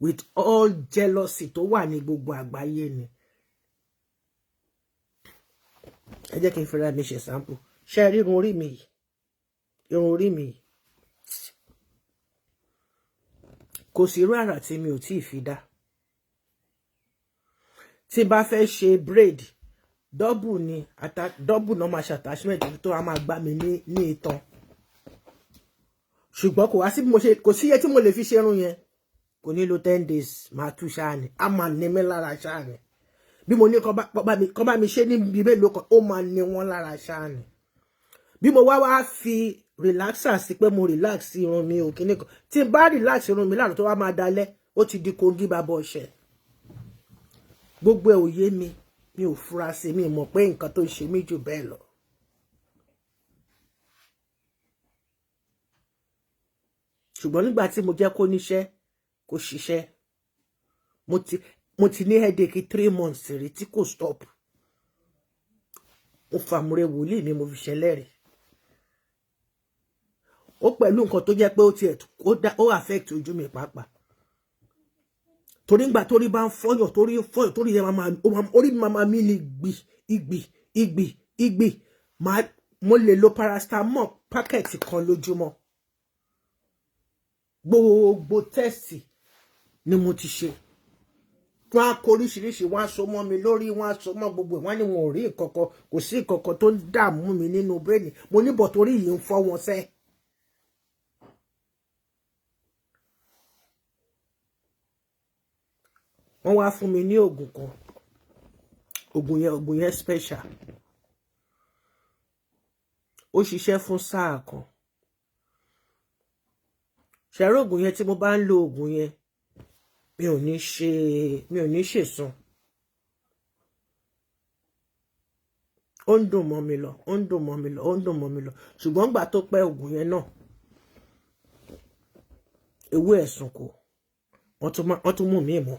with all jealousy tó wà ní gbogbo àgbáyé ni. Ẹ jẹ́ kí n fẹ́ra mi ṣe sample. Ṣe rí irun orí mi yìí? Irun orí mi yìí, kò sí irú àrà tí mi ò tí ì fi dá. Tí n bá fẹ́ ṣe braid, double ni, double náà máa ṣe attachment tó a máa gbá mi ní itan. Ṣùgbọ́n kò wá sí bí mo ṣe, kò sí iye tí mo lè fi ṣerun yẹn, kò ní lo 10 days, máa tú ṣáà ni, a máa ní mi lára ṣáà ni. Bí mo ní kọ́ bá mi ṣe níbi mélòó kan, ó máa ní wọ́n lára ṣáà ni. Bí mo wá wá fi relaxer sí pé mo relax irun mi ò kíní kan, tí n bá relax irun mi láàrọ̀, tó wá máa dalẹ̀, ó ti di kogi bàbá ọṣẹ. Gbogbo ẹ̀ ò yé mi, mi ò fura sí, mi mọ̀ pé nǹkan tó ń ṣe mí jù bẹ́ẹ̀ lọ. Ṣùgbọ́n nígbà tí mo jẹ́ kó níṣẹ́, kó ṣiṣẹ́, mo ti ní headache 3 months rí tí kò stop. Mo fàmúrẹ́ wòlíì mi, mo fi ṣẹlẹ́rìí. Ó pẹ̀lú nǹkan tó jẹ́ pé ó tiẹ̀ ó affect ojú mi pàápàá, torí ngbà torí bá ń fọyàn, torí fọyàn, torí yẹn máa orí mi máa mí ní gbì ìgbì ìgbì ìgbì. Mo lè lo paracetamol packet kan lójúmọ́. Gbogbo test ni mo ti ṣe. Wọ́n á kó oríṣiríṣi, wọ́n á so mọ́ mi lórí, wọ́n á so mọ́ gbogbo ẹ̀. Wọ́n ní wọn ò rí nǹkankan, kò sí nǹkankan tó ń dààmú mi nínú brain. Mo ní bọ̀ torí yìí ń fọ́ wọn sẹ́. Wọ́n wá fún mi ní oògùn kan. Oògùn yẹn special. Ó ṣiṣẹ́ fún sáà kan. Ṣẹ̀rọ oògùn yẹn, tí mo bá ń lo oògùn yẹn, mi ò ní ṣèsun. Ó ń dùn mọ́ mi lọ, ó ń dùn mọ́ mi lọ, ó ń dùn mọ́ mi lọ. Ṣùgbọ́n gbà tó pẹ́, oògùn yẹn náà, ewé ẹ̀sùn kò, wọ́n tún mú mi mọ́.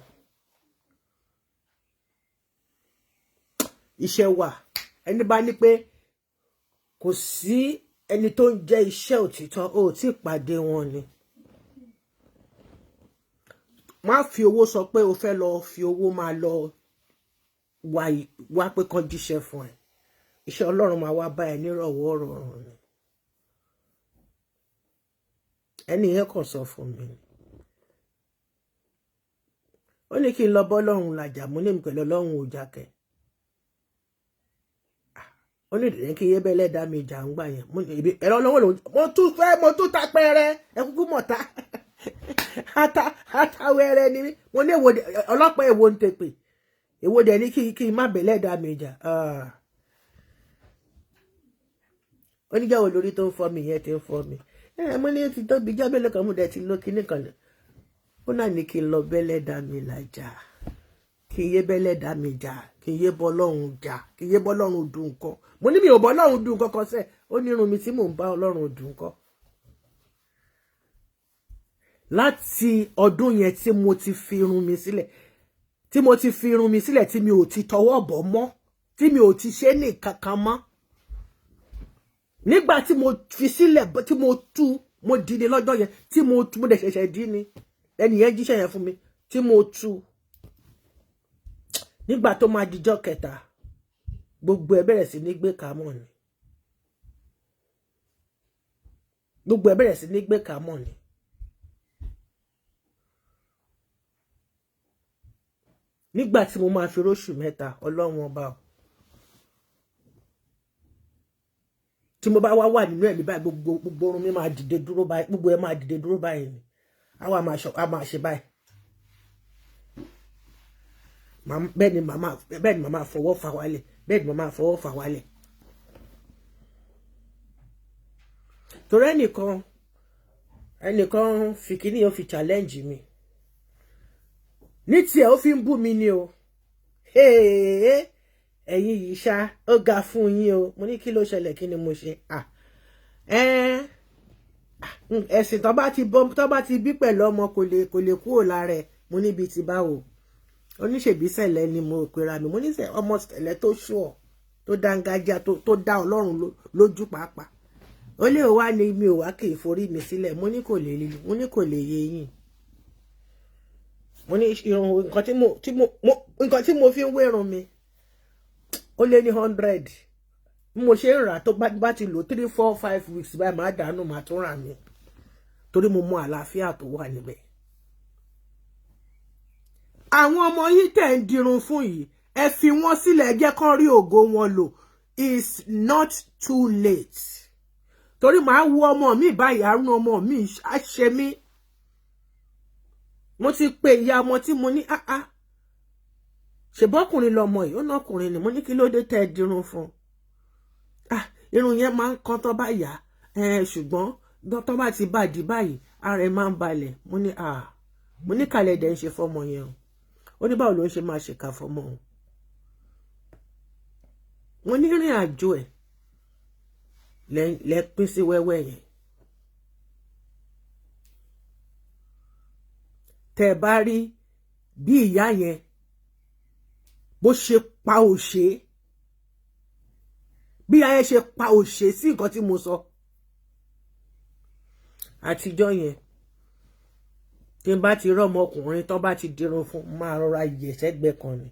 Iṣẹ́ wà. Ẹni bá ní pé kò sí ẹni tó ń jẹ́ iṣẹ́ òtítọ́, ó tí pàdé wọn ni. Má fi owó sọ pé o fẹ́ lọ fi owó máa lọ wá pé kán jíṣẹ́ fún ẹ. Iṣẹ́ Ọlọ́run máa wá bá ẹ nírọ̀wọ́ ọ̀rọ̀ ni. Ẹni yẹn kàn sọ fún mi, ó ní kí n lọ bọ́ Ọlọ́run làjà. Mo ní mi pẹ̀lú Ọlọ́run ò jákẹ́. Ó ní ìdílé kí yébẹ́lẹ́ dá mi jà ń gbà yẹn. Mo ní ibi ẹ̀rọ ọlọ́wọ́ lòun. Mo tún fẹ́, mo tún ta pẹ́rẹ́. Ẹ kúkú mọ̀ ta ata atawẹ́rẹ́ ni mí. Mo ní èwo ọlọ́pàá, èwo ń tèpè, èwo dẹ̀ ní kí n má bẹ̀lẹ́ dá mi jà. Oníjàwó lórí tó ń fọ́ mi yẹn ti ń fọ́ mi. Ẹ mo ní ti tóbi jọ́ mélòó kan, mo dẹ̀ ti lo kinní kan. Ó náà ní kí n lọ bẹ́lẹ̀ dá mi làjà, kí n yé bẹ́lẹ̀ dá mi jà, kí n yé bọ́ Ọlọ́run jà, kí n yé bọ́ Ọlọ́run dùn nǹkan. Mo ní mi ò bọ́ Ọlọ́run dùn nǹkan kan sẹ́. Ó ní irun mi tí mò ń bá Ọlọ́run dùn nǹkan. Láti ọdún yẹn tí mo ti fi irun mi sílẹ̀, tí mo ti fi irun mi sílẹ̀, tí mi ò ti tọwọ́ bọ̀ mọ́, tí mi ò ti ṣe ní kankan mọ́, nígbà tí mo fi sílẹ̀, tí mo tú, mo dì ní lọ́jọ́ yẹn tí mo tú, mo dẹ̀ ṣẹ̀ṣẹ̀ dì ní, ẹnì yẹn jíṣẹ́ yẹn fún mi tí mo tú. Nígbà tó máa dijọ́ kẹta, gbogbo ẹ bẹ̀rẹ̀ sí ní gbé kàámọ̀ ni. Gbogbo ẹ bẹ̀rẹ̀ sí ní gbé kàámọ̀ ni. Nígbà tí mo máa fi róṣù 3, Ọlọ́run ọba o, tí mo bá wá wà nínú ẹ̀mí báyìí, gbogbo orun mi máa dìde dúró báyìí, gbogbo ẹ máa dìde dúró báyìí ni. Àwa máa ṣe báyìí. Bẹ́ẹ̀ ni màmá fọwọ́ fà wálẹ̀, bẹ́ẹ̀ ni màmá fọwọ́ fà wálẹ̀. Torí ẹnìkan fi kíní ó fi challenge mi. Ní tiẹ̀ ó fi ń bú mi ni o. Ẹ̀yin yìí ṣá, ó ga fún yín o. Mo ní kí ló ṣẹlẹ̀, kí ni mo ṣe? Ẹ̀sìn tó bá ti bí pẹ̀lú ọmọ kò lè kúrò lára ẹ̀. Mo níbi ti báwo. Oníṣèbí sẹ̀lẹ̀ ni mo pera mi. Mo ní sẹ̀ ọmọ sẹ̀lẹ̀ tó ṣùọ̀, tó dángájá, tó dá Ọlọ́run lójú pàápàá. Ó lè wá ní mi ò wá kì í forí mi sílẹ̀. Mo ní kò lè, mo ní kò lè yé yín. Mo ní irun nǹkan tí mo fi ń wérun mi ó lé ní 100. Bí mo ṣe ń rà tó bá ti lò 3, 4, 5 weeks báyìí, màá dànù, màá tún rà mí. Torí mo mọ àlàáfíà tó wà níbẹ̀. Àwọn ọmọ yín tẹ̀ ń dirun fún yìí, ẹ fi wọ́n sílẹ̀, jẹ́ kán rí ògo wọn lò. It's not too late. Torí màá wo ọmọ mi báyìí, àrùn ọmọ mi á ṣe mí. Mo ti pe ìyá ọmọ tí mo ní, ah ah, ṣèbọ́kùnrin lọmọ yìí, ó nákùnrin ni. Mo ní kí ló dé tẹ́ ẹ dirun fún un? Ah, irun yẹn máa ń kán tó bá yá, ṣùgbọ́n tó bá ti bàdí báyìí, ara ẹ máa ń balẹ̀. Mo ní ah, mo ní kàlẹ́ dẹ̀ ń ṣe fọ́mọ yẹn o. Ó ní báwo ló ń ṣe máa ṣèkà fọ́mọ o. Mo ní rìn àjò ẹ̀ lẹ pín sí wẹ́wẹ́ yẹn. Tẹ́ bá rí bí ìyá yẹn bó ṣe pa òṣè, bí ìyá yẹn ṣe pa òṣè sí nǹkan tí mo sọ àtijọ́ yẹn, tí n bá ti rí ọmọkùnrin tó bá ti dirun fún, máa rọra yẹ̀ sẹ́gbẹ́ kan ni.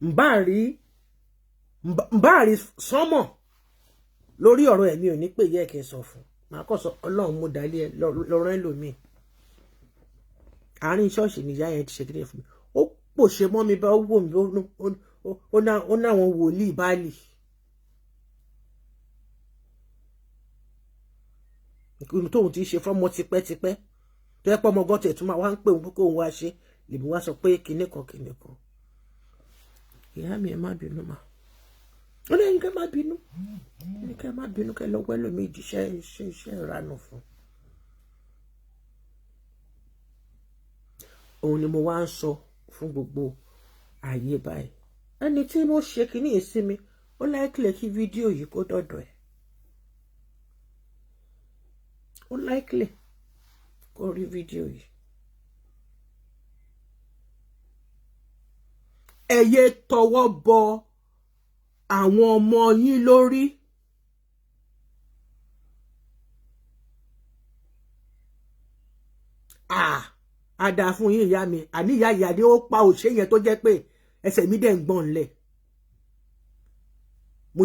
N bá rí sánmọ̀ lórí ọ̀rọ̀ ẹ̀mí ò ní pè yẹ kí n sọ fún. Màá kọ́ sọ Ọlọ́run mú dalé ẹ lọ́rọ́ ẹlòmíì. Àárín ṣọ́ọ̀ṣì ni ìyá yẹn ti ṣe kíni fún mi. Ó pòṣe mọ́ mi bá ó wò mí, ó náwọn wòlíì báàlì. Tóun ti ṣe fọ́mọ tipẹ́tipẹ́ tó yẹ pé ọmọ gọ́tẹ̀ tún máa wá ń pè òun kó òun wá ṣe, lèmi wá sọ pé kinní kan kinní kan. Ìyá mi, ẹ má bínú mà. Ó ní ẹ̀yin kẹ́ má bínú, ẹ̀yin kẹ́ má bínú, kẹ́ lọ́wọ́ ẹlòmíì jíṣẹ́ iṣẹ́ ìranù fún. Òun ni mo wá ń sọ fún gbogbo ayé báyìí. Ẹni tí mo ṣe kinní yìí sí mi, ó láìkìlẹ̀ kí fídíò yìí kó dọ̀dọ̀ ẹ̀. Ó láìkìlẹ̀ kó rí fídíò yìí. Ẹ yé tọwọ́ bọ àwọn ọmọ yín lórí. Ah, a dá fún yín ìyá mi. Àní ìyá ìyá ni ó pa òṣè yẹn tó jẹ́ pé ẹsẹ̀ mi dẹ̀ ń gbọ̀n lẹ̀. Mo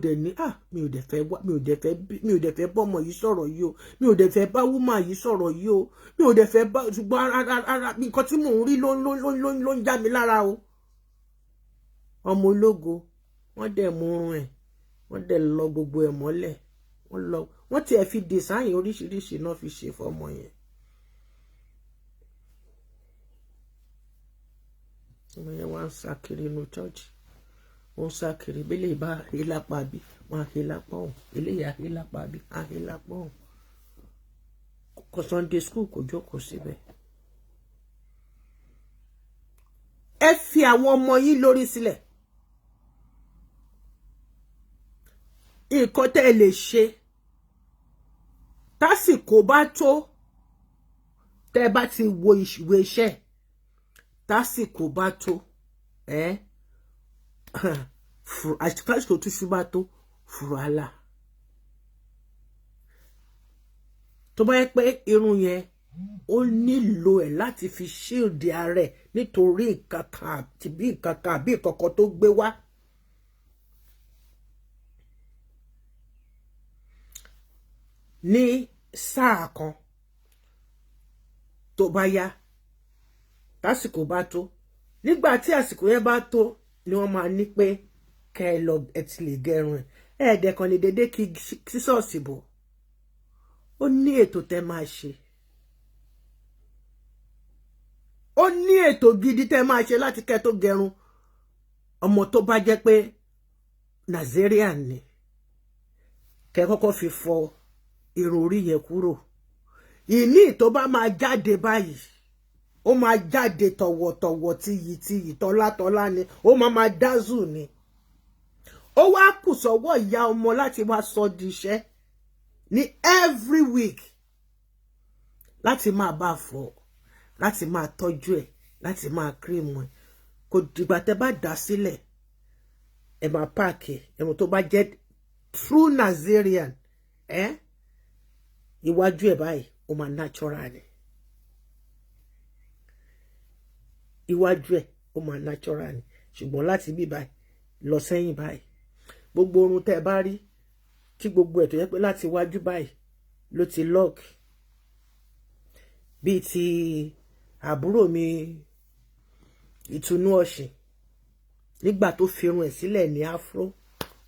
dẹ̀ ní ah, mi ò dẹ̀ fẹ́ wá, mi ò dẹ̀ fẹ́ bọ́mọ yìí sọ̀rọ̀ yìí o, mi ò dẹ̀ fẹ́ bá wúmà yìí sọ̀rọ̀ yìí o, mi ò dẹ̀ fẹ́ bá, ṣùgbọ́n ara nǹkan tí mò ń rí ló ń já mi lára o. Ọmọ ológo, wọ́n dẹ̀ mú irun ẹ̀, wọ́n dẹ̀ lọ gbogbo ẹ̀ mọ́lẹ̀, wọ́n tiẹ̀ fi design oríṣiríṣi náà fi ṣe fọmọ yẹn. Ọmọ yẹn wá ń sá kiri inú church, ó ń sá kiri bílẹ̀ ìbá ìlápá bí, Wọ́n á he lápá ọ̀hún, eléyìí á he lápá bí, á he lápá ọ̀hún. Kò Sunday school, kò jókòó síbẹ̀. Ẹ fi àwọn ọmọ yín lórí sílẹ̀. Nǹkan tẹ́ ẹ lè ṣe tásìkò bá tó, tẹ́ ẹ bá ti wo ìwé iṣẹ́, tásìkò bá tó, àsìkò túṣu bá tó, fùràlà. Tó bá yẹ pé irun yẹn ó nílò ẹ̀ láti fi shield ara ẹ̀ nítorí nǹkan kan àti bí nǹkan kan àbí nǹkan kan tó gbé wá. Ní sáà kan tó bá yá, tásìkò bá tó, nígbà tí àsìkò yẹn bá tó ni wọ́n máa ní pé kẹ́ ẹ lọ, ẹ ti lè gẹrun ẹ̀. Ẹ̀ẹ́dẹ̀kan lè dédé kí sísọ́ọ̀sì bọ̀. Ó ní ètò tẹ́ máa ṣe. Ó ní ètò gidi tẹ́ máa ṣe láti kẹ́ tó gẹrun. Ọmọ tó bá jẹ́ pé Nigerian ni, kẹ́ kọ́kọ́ fi fọ irun orí yẹn kúrò. Ìní tó bá máa jáde báyìí, ó máa jáde tọ̀wọ̀tọ̀wọ̀, tiyì tiyì, tọ́látọ́lá ni, ó máa máa dázù ni. Ó wá kù sọ́wọ́ ìyá ọmọ láti wá sọ di iṣẹ́ ní every week, láti máa bá fọ, láti máa tọ́jú ẹ̀, láti máa cream ẹ̀. Kò dìgbà tẹ́ bá dà sílẹ̀, ẹ máa páàkì ẹ̀wọ̀n tó bá jẹ́ true Nigerian, iwájú ẹ̀ báyìí ó máa natural ni. Iwájú ẹ̀ ó máa natural ni. Ṣùgbọ́n láti bí báyìí lọ sẹ́yìn báyìí, gbogbo orun tẹ́ ẹ bá rí tí gbogbo ẹ̀ tó yẹ pé láti iwájú báyìí ló ti lock, bíi ti àbúrò mi Ìtùnú Ọ̀sìn nígbà tó fi irun ẹ̀ sílẹ̀ ní afro.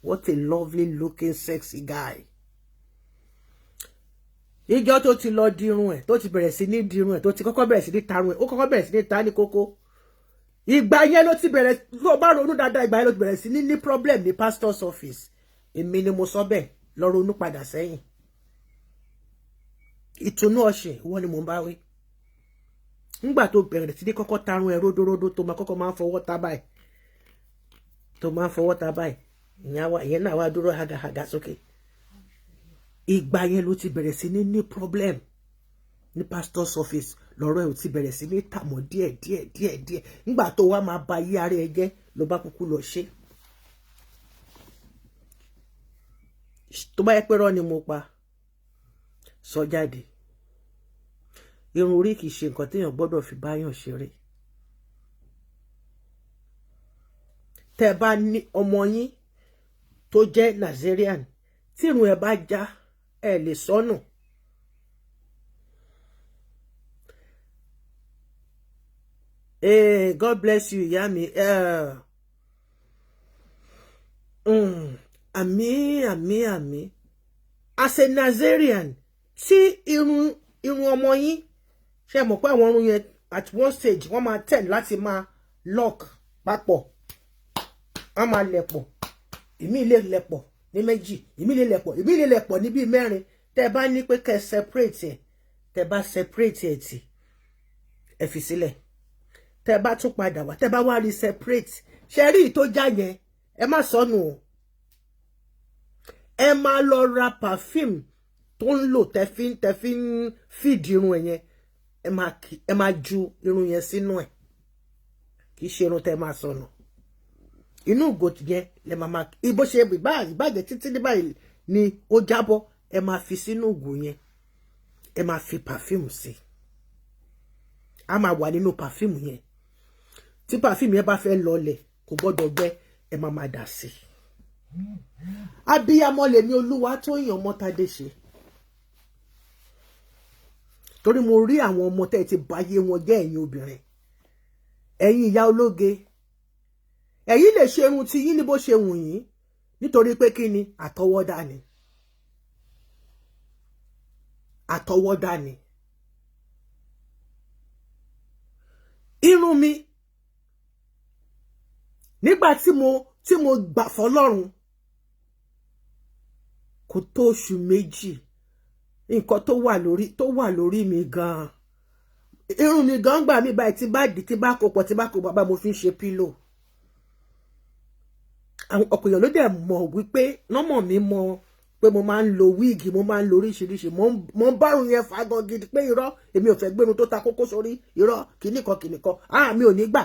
What a lovely looking sexy guy. Ìjọ tó ti lọ dirun ẹ̀, tó ti bẹ̀rẹ̀ sí ní dirun ẹ̀, tó ti kọ́kọ́ bẹ̀rẹ̀ sí ní tarun ẹ̀, ó kọ́kọ́ bẹ̀rẹ̀ sí ní ta ní kókó. Ìgbà yẹn ló ti bẹ̀rẹ̀, tó bá ronú dáadáa, ìgbà yẹn ló ti bẹ̀rẹ̀ sí ní ní problem ní pastor's office. Èmi ni mo sọ bẹ́ẹ̀, lọ ronú padà sẹ́yìn. Ìtùnú Ọ̀sìn, wọ́n ni mò ń bá wí. Nígbà tó bẹ̀rẹ̀ sí ní kọ́kọ́ tarun ẹ̀ ródóródó, tó máa kọ́kọ́ máa ń fọwọ́ ta báyìí, tó máa ń fọwọ́ ta báyìí, ìyẹn náà wá dúró hagahaga sókè. Ìgbà yẹn ló ti bẹ̀rẹ̀ sí ní ní problem ní pastor's office. Lọ́rọ̀ ẹ̀ ò ti bẹ̀rẹ̀ sí ní tàmọ́ díẹ̀ díẹ̀ díẹ̀ díẹ̀. Nígbà tó wá máa ba yí ara ẹ jẹ́, ló bá kúkú lọ ṣe. Tó bá yẹ pé rọ́ ni mo pa, sọ jáde. Irun orí kìí ṣe nǹkan téèyàn gbọ́dọ̀ fi báyàn ṣeré. Tẹ́ bá ní ọmọ yín tó jẹ́ Nigerian, tí irun ẹ̀ bá já, ẹ lè sọnù. Hey, God bless you, ìyá mi. Àmín, àmín, àmín. As a Nigerian, tí irun ọmọ yín, ṣe mọ̀ pé àwọn irun yẹn at one stage wọ́n máa tend láti máa lock papọ̀, wọ́n máa lẹ̀pọ̀, ìmí lè lẹ̀pọ̀ ní méjì, ìmí lè lẹ̀pọ̀, ìmí lè lẹ̀pọ̀ ní bíi mẹ́rin. Tẹ́ bá ní pé kẹ́ separate ẹ̀, tẹ́ bá separate ẹ̀ tì, ẹ fi sílẹ̀. Tẹ́ bá tún padà wá, tẹ́ bá wá rí separate, ṣe rí tó já yẹn, ẹ má sọnù o. Ẹ máa lọ ra perfume tó ń lò, tẹ́ fi ń fìdí irun ẹ̀ yẹn, ẹ máa ju irun yẹn sínú ẹ̀. Kì í ṣe irun tẹ́ máa sọnù. Inú ìgò yẹn lẹ máa máa ibo ṣe ìbàjẹ́ títí ní báyìí ni ó jábọ́, ẹ máa fi sínú ìgò yẹn, ẹ máa fi perfume sí. A máa wà nínú perfume yẹn. Tí perfume yẹn bá fẹ́ lọlẹ̀, kò gbọ́dọ̀ gbẹ, ẹ máa máa dà sí. Abiyamọ lèmi Olúwa tó yàn Ọmọ́tádé ṣe. Torí mo rí àwọn ọmọ tẹ́ ẹ ti báyé wọn jẹ́, ẹ̀yin obìnrin, ẹ̀yin ìyá ológe, ẹ̀yin lè ṣe irun tí yín ní bó ṣe wù yín, nítorí pé kí ni àtọwọ́dá ni. Àtọwọ́dá ni. Irun mi, nígbà tí mo gbà fọ́lọ́run, Kò tó oṣù 2, nǹkan tó wà lórí mi gan-an, irun mi gan gbà mí báyìí, tí bá dì, tí bá kó pọ̀, tí bá kó bàbá, mo fi ń ṣe pillow. Àwọn ọ̀pọ̀ èèyàn ló dẹ̀ mọ̀ wípé nọ́mọ̀ mi mọ̀ pé mo máa ń lo wig, mo máa ń lo oríṣiríṣi. Mo ń bárùn yẹn fa gan gidi pé irọ́, èmi ò fẹ́ gbérun tó ta kókó sórí, irọ́, kìnnìkan kìnnìkan, ah, mi ò ní gbà.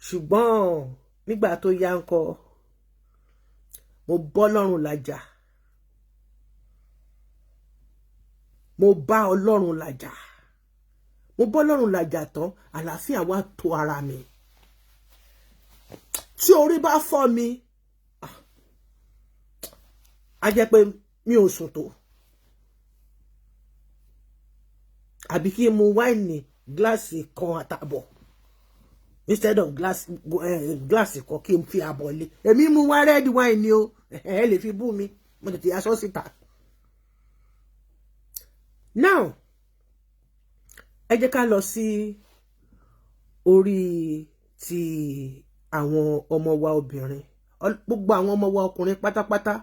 Ṣùgbọ́n nígbà tó yá ń kọ, mo bọ́ lọ́rùn làjà, mo bá Ọlọ́run làjà, mo bọ́ lọ́rùn làjà tán, àlàáfíà wá tó ara mi. Tí orí bá fọ́ mi, á jẹ́ pé mi ò sùn tó, àbí kí n mu wáìnì gíláàsì kan àtàbọ̀ instead of gíláàsì kan, kí n fi àbọ̀ lé. Èmi mu wá red wine ni o, ẹ lè fi bú mi, mo tètè aṣọ síta. Now, ẹ jẹ́ ká lọ sí orí ti àwọn ọmọ wa obìnrin, gbogbo àwọn ọmọ wa ọkùnrin pátápátá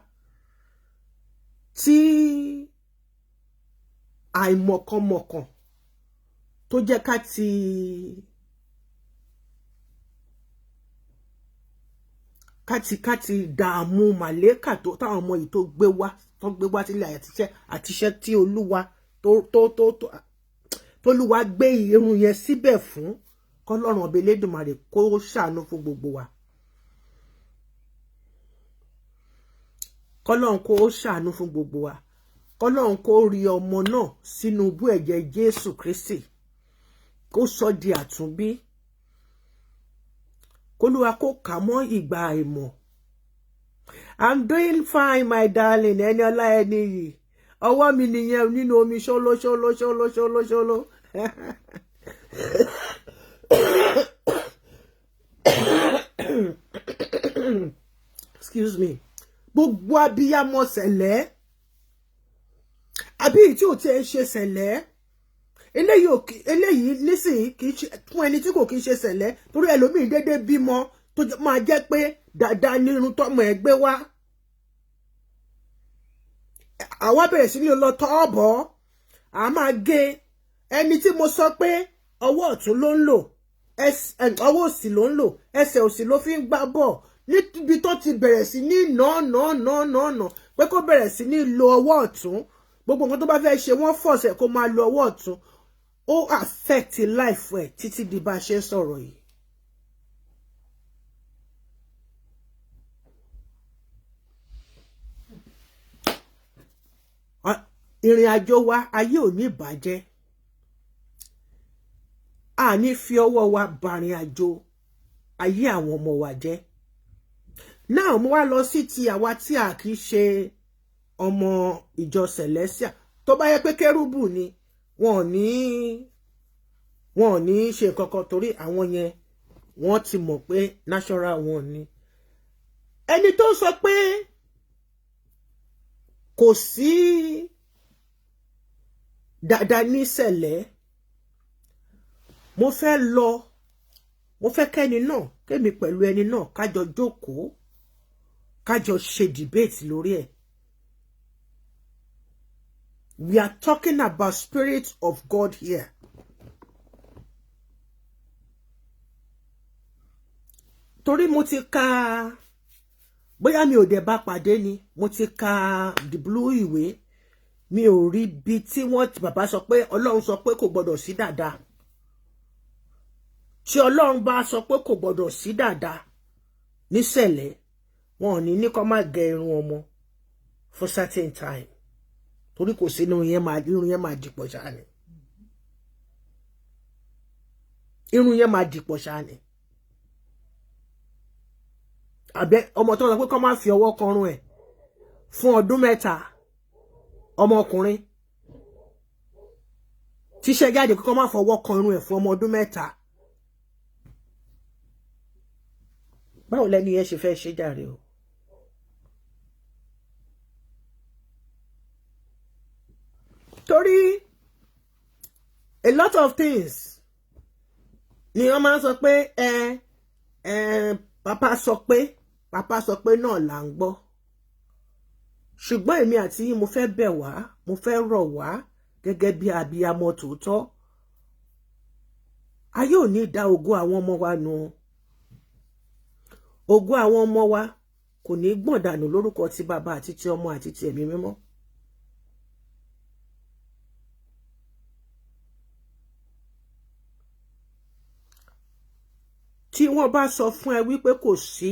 tí àìmọ̀kànmọ̀kàn tó jẹ́ ká ti dààmú màlẹ́kà tó táwọn ọmọ yìí tó gbé wá sílẹ̀, àtiṣẹ́ tí Olúwa tó tó tó tó tólúwa gbé irun yẹn síbẹ̀ fún, kọ́lọ́run ọba Elédùmarè kó ṣàánú fún gbogbo wa, kọ́lọ́run kó ṣàánú fún gbogbo wa, kọ́lọ́run kó rí ọmọ náà sínú ibú ẹ̀jẹ̀ Jésù Kristi, kó sọ di àtúnbí, kólúwa kó kà mọ́ ìgbà àìmọ̀. I'm doing fine, my darling. Ẹni ọlá, ẹni yìí, ọwọ́ mi nìyẹn nínú omi ṣóló ṣóló ṣóló ṣóló ṣóló. Excuse me. Gbogbo abiyamọ sẹ̀lẹ̀, àbí tí ò tiẹ̀ ṣe sẹ̀lẹ̀, eléyìí nísìnyí kì í ṣe fún ẹni tí kò kì í ṣe sẹ̀lẹ̀, torí ẹlòmíì déédéé bímọ tó máa jẹ́ pé dáadáa nírun tọmọ ẹ gbé wá. Àwa bẹ̀rẹ̀ sí ní lọ tọ́ ọ̀bọ̀, a máa gé. Ẹni tí mo sọ pé ọwọ́ ọ̀tún ló ń lò, ọwọ́ òsì ló ń lò, ẹsẹ̀ òsì ló fi ń gbá bọ̀, níbi tó ti bẹ̀rẹ̀ sí ní nà nà nà nà nà pé kó bẹ̀rẹ̀ sí ní lo ọwọ́ ọ̀tún, gbogbo nǹkan tó bá fẹ́ ṣe, wọ́n fọ̀ọ̀sẹ̀ kó máa lo ọwọ́ ọ̀tún. Ó affect life ẹ̀ títí di bá a ṣe ń sọ̀rọ̀ yìí. Ìrìn àjò wa ayé ò ní bàjẹ́, a ní fi ọwọ́ wa bàrìn àjò ayé àwọn ọmọ wa jẹ́. Náà mo wá lọ sí ti àwa tí a kì í ṣe ọmọ ìjọ Celestial. Tó bá yẹ pé kérúbù ni, wọn ò ní ṣe kankan, torí àwọn yẹn wọ́n ti mọ̀ pé natural one ni. Ẹni tó sọ pé kò sí dáadáa ní sẹ̀lẹ̀, mo fẹ́ lọ, mo fẹ́ kẹ́ni náà, kémi pẹ̀lú ẹni náà kájọ jókòó, kájọ ṣe debate lórí ẹ̀. We are talking about spirit of God here. Torí mo ti ka, bóyá mi ò dẹ̀ bá pàdé ni, mo ti ka the blue ìwé, mi ò rí bí tí wọ́n bàbá sọ pé Ọlọ́run sọ pé kò gbọdọ̀ sí dàda. Tí Ọlọ́run bá sọ pé kò gbọdọ̀ sí dàda nísẹ̀lẹ̀, wọn ò ní ní kó má gẹ irun ọmọ for certain time, torí kò sí irun yẹn máa dìpọ̀ ṣáà ni, irun yẹn máa dìpọ̀ ṣáà ni. Àbẹ ọmọ tó sọ pé kó má fi ọwọ́ kọrun ẹ̀ fún ọdún 3, ọmọkùnrin tíṣẹ́ jáde kó má fọwọ́ kan irun ẹ̀ fún ọmọ ọdún 3, báwo lẹni yẹn ṣe fẹ́ ṣe jàre o? Torí a lot of things ni wọ́n máa ń sọ pé ẹ ẹ papa sọ pé, papa sọ pé náà là ń gbọ́. Ṣùgbọ́n èmi àti yín, mo fẹ́ bẹ̀ wá, mo fẹ́ rọ̀ wá gẹ́gẹ́ bí abiyamọ tòótọ́. Ayé ò ní dá ògo àwọn ọmọ wa nù. Ògo àwọn ọmọ wa kò ní gbọ̀n dànù lórúkọ ti bàbá àti ti ọmọ àti ti ẹ̀mí mímọ́. Tí wọ́n bá sọ fún ẹ wípé kò sí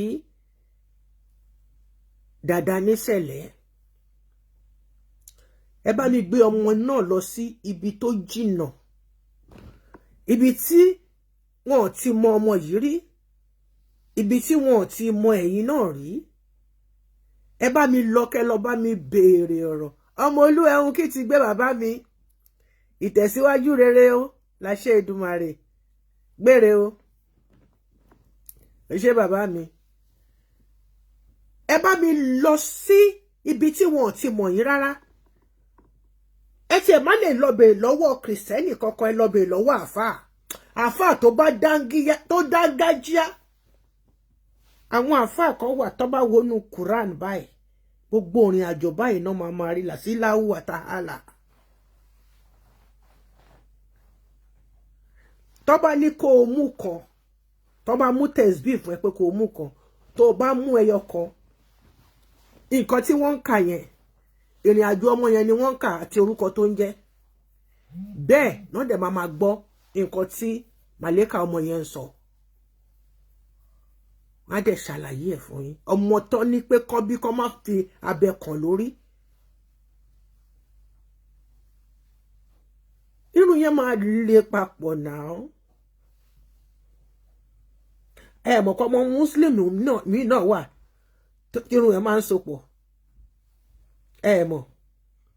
dàda nísẹ̀lẹ̀, ẹ bá mi gbé ọmọ náà lọ sí ibi tó jìnnà, ibi tí wọn ò ti mọ ọmọ yìí rí, ibi tí wọn ò ti mọ ẹ̀yin náà rí. Ẹ bá mi lọ, kẹ́ lọ bá mi béèrè ọ̀rọ̀ ọmọ olú ẹ̀hún kí ti gbé bàbá mi. Ìtẹ̀síwájú rere o, láṣẹ Èdùmàrè gbére o. Ẹ ṣé, bàbá mi. Ẹ bá mi lọ sí ibi tí wọn ò ti mọ̀ yín rárá. Ẹ tiẹ̀ má lè lọ bèèrè lọ́wọ́ Christian kankan, ẹ lọ bèèrè lọ́wọ́ àáfàá, àáfàá tó bá tó dángájíá. Àwọn àáfàá kan wà tó bá wọnú Quran báyìí, gbogbo òrìn àjò báyìí náà máa máa rí làsíláwù àtàhálà. Tó bá ní kó o mú kan, tó bá mú tẹ̀síbí fún ẹ pé kó o mú kan, tó o bá mú ẹyọ kan, nǹkan tí wọ́n ń kà yẹn, ìrìn àjò ọmọ yẹn ni wọ́n ń kà àti orúkọ tó ń jẹ́ bẹ́ẹ̀ náà dẹ̀ máa máa gbọ́ nǹkan tí màlẹ́kà ọmọ yẹn ń sọ. Wọ́n á dẹ̀ ṣàlàyé ẹ̀ fún yín. Ọmọ tán ní pé kọ́ bí kọ́ má fi abẹ kàn lórí, irun yẹn máa le papọ̀ náà. Ẹ mọ̀ kọ́, ọmọ Muslim mi náà wà, irun yẹn máa ń sopọ̀. Ẹ mọ̀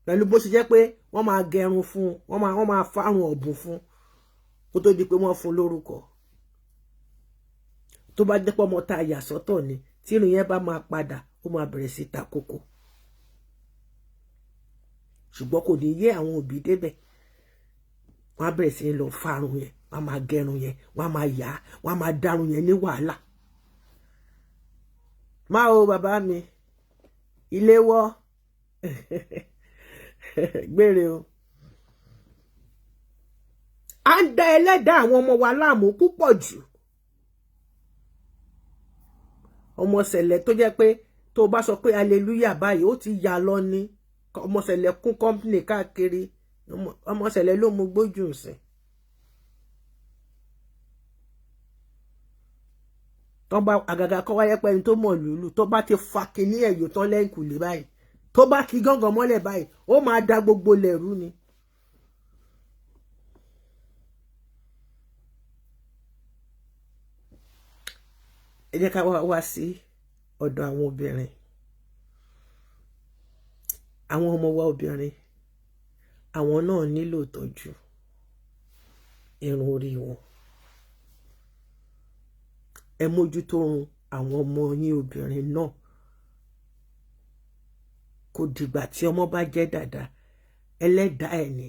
pẹ̀lú bó ṣe jẹ́ pé wọ́n máa gẹrun fún, wọ́n máa fárun ọ̀bùn fún kó tó di pé wọ́n fún lórúkọ. Tó bá jẹ́ pé ọmọ tá a yà sọ́tọ̀ ni, tí irun yẹn bá máa padà, ó máa bẹ̀rẹ̀ sí ta kókó, ṣùgbọ́n kò ní yé àwọn òbí débẹ̀. Wọ́n á bẹ̀rẹ̀ sí lọ fárun yẹn, wọ́n á máa gẹrun yẹn, wọ́n á máa yá, wọ́n á máa dárun yẹn ní wàhálà. Má o, bàbá mi, ilé wọ́ gbére o. À ń da ẹlẹ́dàá àwọn ọmọ wa láàmú púpọ̀ jù. Ọmọ sẹ̀lẹ̀ tó jẹ́ pé tó o bá sọ pé hallelujah báyìí, ó ti yà lọ ní. Ọmọ sẹ̀lẹ̀ kún company káàkiri. Ọmọ sẹ̀lẹ̀ ló mú gbójú sìn. Tó bá àgàgà kọ́ wáyé pé ẹni tó mọ̀ lùlù, tó bá ti fa kinní ẹ̀yọ́ tán lẹ́yìnkùlé báyìí, tó bá kí gángan mọ́lẹ̀ báyìí, ó máa da gbogbo lẹ̀rú ni. Ẹ jẹ́ ká wá wá sí ọ̀dọ̀ àwọn obìnrin, àwọn ọmọ wa obìnrin. Àwọn náà nílò ìtọ́jú irun orí wọn. Ẹ mójútó irun àwọn ọmọ yín obìnrin náà. Kò dìgbà tí ọmọ bá jẹ́ dàda, ẹlẹ́dàá ẹ̀ ni.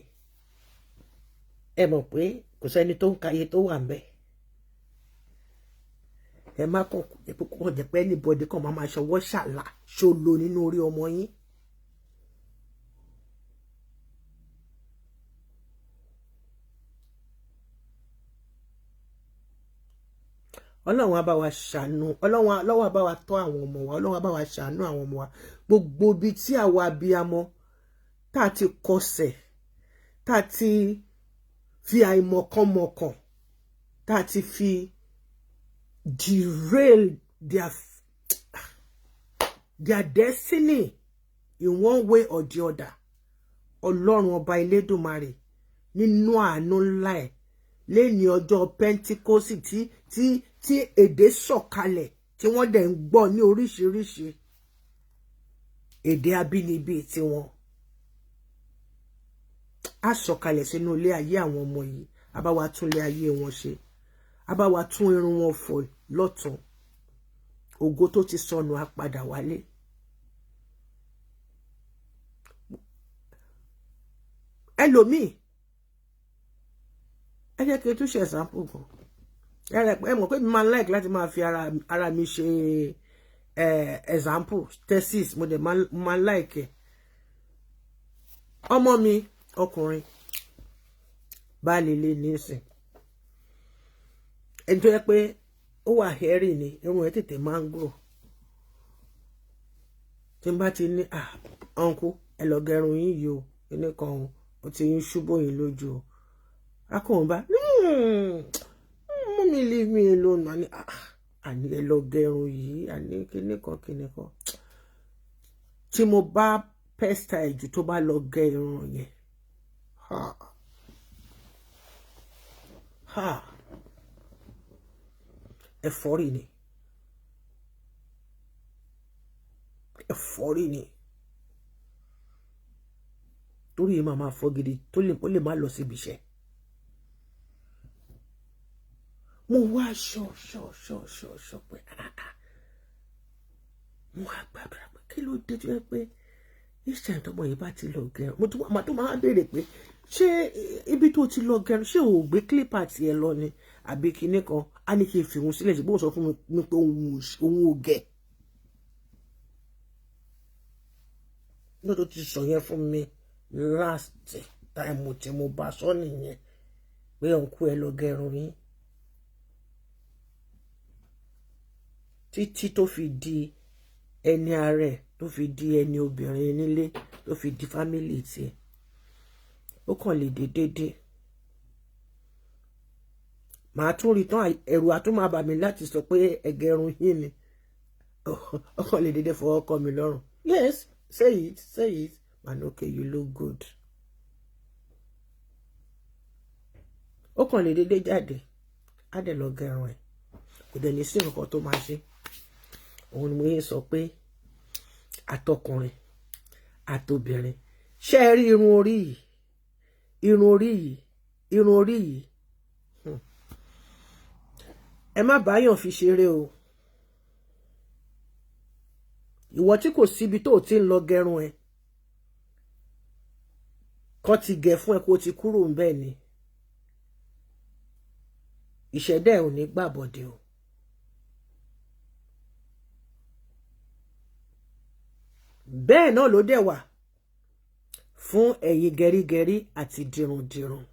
Ẹ mọ̀ pé kò sẹ́ni tó ń ka iye tó wà ńbẹ̀. Ẹ má kàn kàn jẹ́ pé anybody kàn máa máa ṣọwọ́ ṣàlà ṣolo nínú orí ọmọ yín. Ọlọ́run á bá wa ṣàánú, Ọlọ́run á bá wa tọ́ àwọn ọmọ wa, Ọlọ́run á bá wa ṣàánú àwọn ọmọ wa. Gbogbo ibi tí àwa abiyamọ tá a ti kọsẹ̀, tá a ti fi àìmọ̀kànmọ̀kàn, tá a ti fi derail their destiny in one way or the other, Ọlọ́run ọba Elédùmarè, nínú àánú ńlá ẹ̀, lẹ́ni ọjọ́ Pentikọ́sì tí èdè sọ̀kalẹ̀, tí wọ́n dẹ̀ ń gbọ́ ní oríṣiríṣi èdè abínibí tiwọn, á sọ̀kalẹ̀ sínú ilé ayé àwọn ọmọ yìí, á bá wa tún ilé ayé wọn ṣe, á bá wa tún irun wọn fọ̀ lọ́tún. Ògo tó ti sọnù á padà wálé. Ẹlòmíì, ẹ jẹ́ kí n tún ṣe example kan. Ẹ mọ̀ pé mi máa ń like láti máa fi ara mi ṣe Example thesis, mo dẹ̀ máa like ẹ̀. Ọmọ mi ọkùnrin bá lè nísìn, ẹni tó yẹ pé ó wà hairy ni, irun ẹ̀ tètè máa ń grow. Tí n bá ti ní, "Ah, uncle, ẹ lọ gẹrun yín yìí o, kíní kan o, ó ti ń ṣubú yín lójú o," akóhùn bá, "Mummy, leave me alone." Àní, "Ah, àní ẹ lọ gẹrun yìí, àní kíní kan kíní kan." Tí mo bá pester ẹ̀ jù, tó bá lọ gẹ irun yẹn, ha ha, ẹ̀fọ́rí ni, ẹ̀fọ́rí ni, torí yìí máa máa fọ́ gidi tó lè, ó lè má lọ síbi iṣẹ́. Mo wá ṣọ ṣọ ṣọ ṣọ ṣọ pé, ah ah, mo wá gbàdúrà pé kí ló dé tó yẹ pé each time tọmọ yìí bá ti lọ gẹrun, mo tún máa tó máa béèrè pé ṣé ibi tó ti lọ gẹrun, ṣé o ò gbé clipper tiẹ̀ lọ ni àbí kinní kan? Á ní kí n fi òun sílẹ̀, ṣùgbọ́n òun sọ fún mi pé òun ò gẹ̀. Ní tó ti sọ yẹn fún mi last time tí mo bá sọ nìyẹn pé òǹkú ẹ lọ gẹrun yín, títí tó fi di ẹni ààrẹ, tó fi di ẹni obìnrin nílé, tó fi di family tiẹ̀, ó kàn lè dé dédé, màá tún rí tán, ẹ̀rù àtún máa bà mí láti sọ pé ẹgẹrun yín ni. Ó kàn lè dédé fọwọ́ kọ́ mi lọ́rùn, "Yes, say it, say it, man. Okay, you look good." Ó kàn lè dédé jáde, á dẹ̀ lọ gẹrun ẹ̀, kò dẹ̀ ní sí nǹkan tó máa ṣe. Òun ni mo yẹ sọ pé àtọkùnrin àtobìnrin, ṣé ẹ rí irun orí yìí, irun orí yìí, irun orí yìí, ẹ má báyàn fi ṣeré o. Ìwọ tí kò síbi tó ti ń lọ gẹrun ẹ, kọ́ ti gẹ̀ fún ẹ kó ti kúrò ń bẹ́ẹ̀ ni, ìṣẹ̀dá ẹ̀ ò ní gbàbọ̀dé o. Bẹ́ẹ̀ náà ló dẹ̀ wà fún ẹ̀yin gẹrígẹrí àti dirundirun.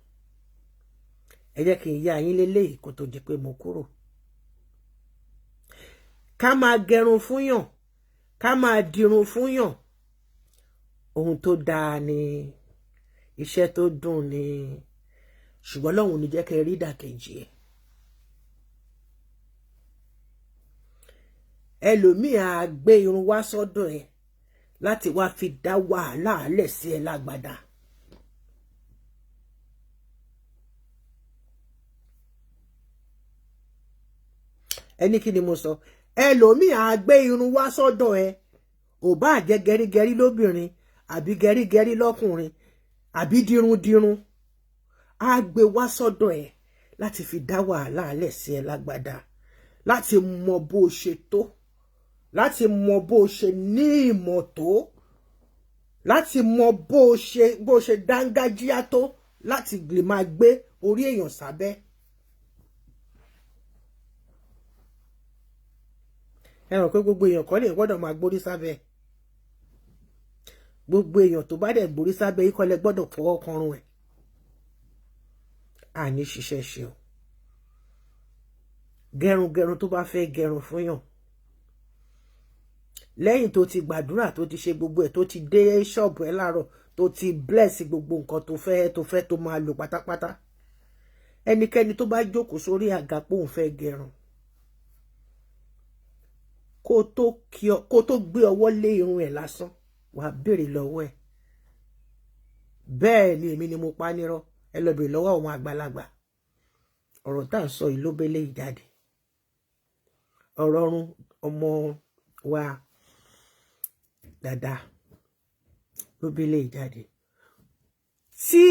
Ẹ jẹ́ kí n yá yín léléyìí kó tó di pé mo kúrò. Ká máa gẹrun fúnyàn, ká máa dirun fúnyàn, ohun tó dáa ni, iṣẹ́ tó dùn ni, ṣùgbọ́n Ọlọ́run ò ní jẹ́ kẹ́ rí ìdàkejì ẹ̀. Ẹlòmíì á gbé irun wá sọ́dọ̀ ẹ̀ láti wá fi dá wàhálà lẹ̀ sí ẹ lágbádá. Ẹni kí ni mo sọ? Ẹlòmíì á gbé irun wá sọ́dọ̀ ẹ, ò bá jẹ́ gẹrígẹrí lóbìnrin àbí gẹrígẹrí lọ́kùnrin àbí dirundirun, á gbé wá sọ́dọ̀ ẹ láti fi dá wàhálà lẹ̀ sí ẹ lágbádá, láti mọ bó ṣe tó, láti mọ bó ṣe ní ìmọ̀ tó, láti mọ bó ṣe dángájíá tó, láti lè máa gbé orí èèyàn sábẹ́. Ẹ rò pé gbogbo èèyàn kọ́ lè gbọ́dọ̀ máa gbórí sábẹ́. Gbogbo èèyàn tó bá dẹ̀ gbórí sábẹ́ yìí kọ́ lẹ gbọ́dọ̀ fọwọ́ kanrun ẹ̀. Àní ṣiṣẹ́ ṣe o. Gẹrungẹrun tó bá fẹ́ gẹrun fún yàn, lẹ́yìn tó ti gbàdúrà, tó ti ṣe gbogbo ẹ̀, tó ti dé ṣọ́ọ̀bù ẹ̀ láàárọ̀, tó ti bless gbogbo nǹkan tó fẹ́ tó máa lò pátápátá, ẹnikẹ́ni tó bá jókòó sórí àga pé òun fẹ́ gẹrun, kó tó gbé ọwọ́ lé irun ẹ̀ lásán, wàá béèrè lọ́wọ́ ẹ̀. Bẹ́ẹ̀ ni, èmi ni mo pa nírọ́. Ẹ lọ béèrè lọ́wọ́ àwọn àgbàlagbà. Ọ̀rọ̀ tá à ń sọ yìí ló bẹ́lẹ̀ ìjáde ọ̀rọ̀ ọ̀run ọmọ wa dáadáa ló bẹ́lẹ̀ ìjáde. Tí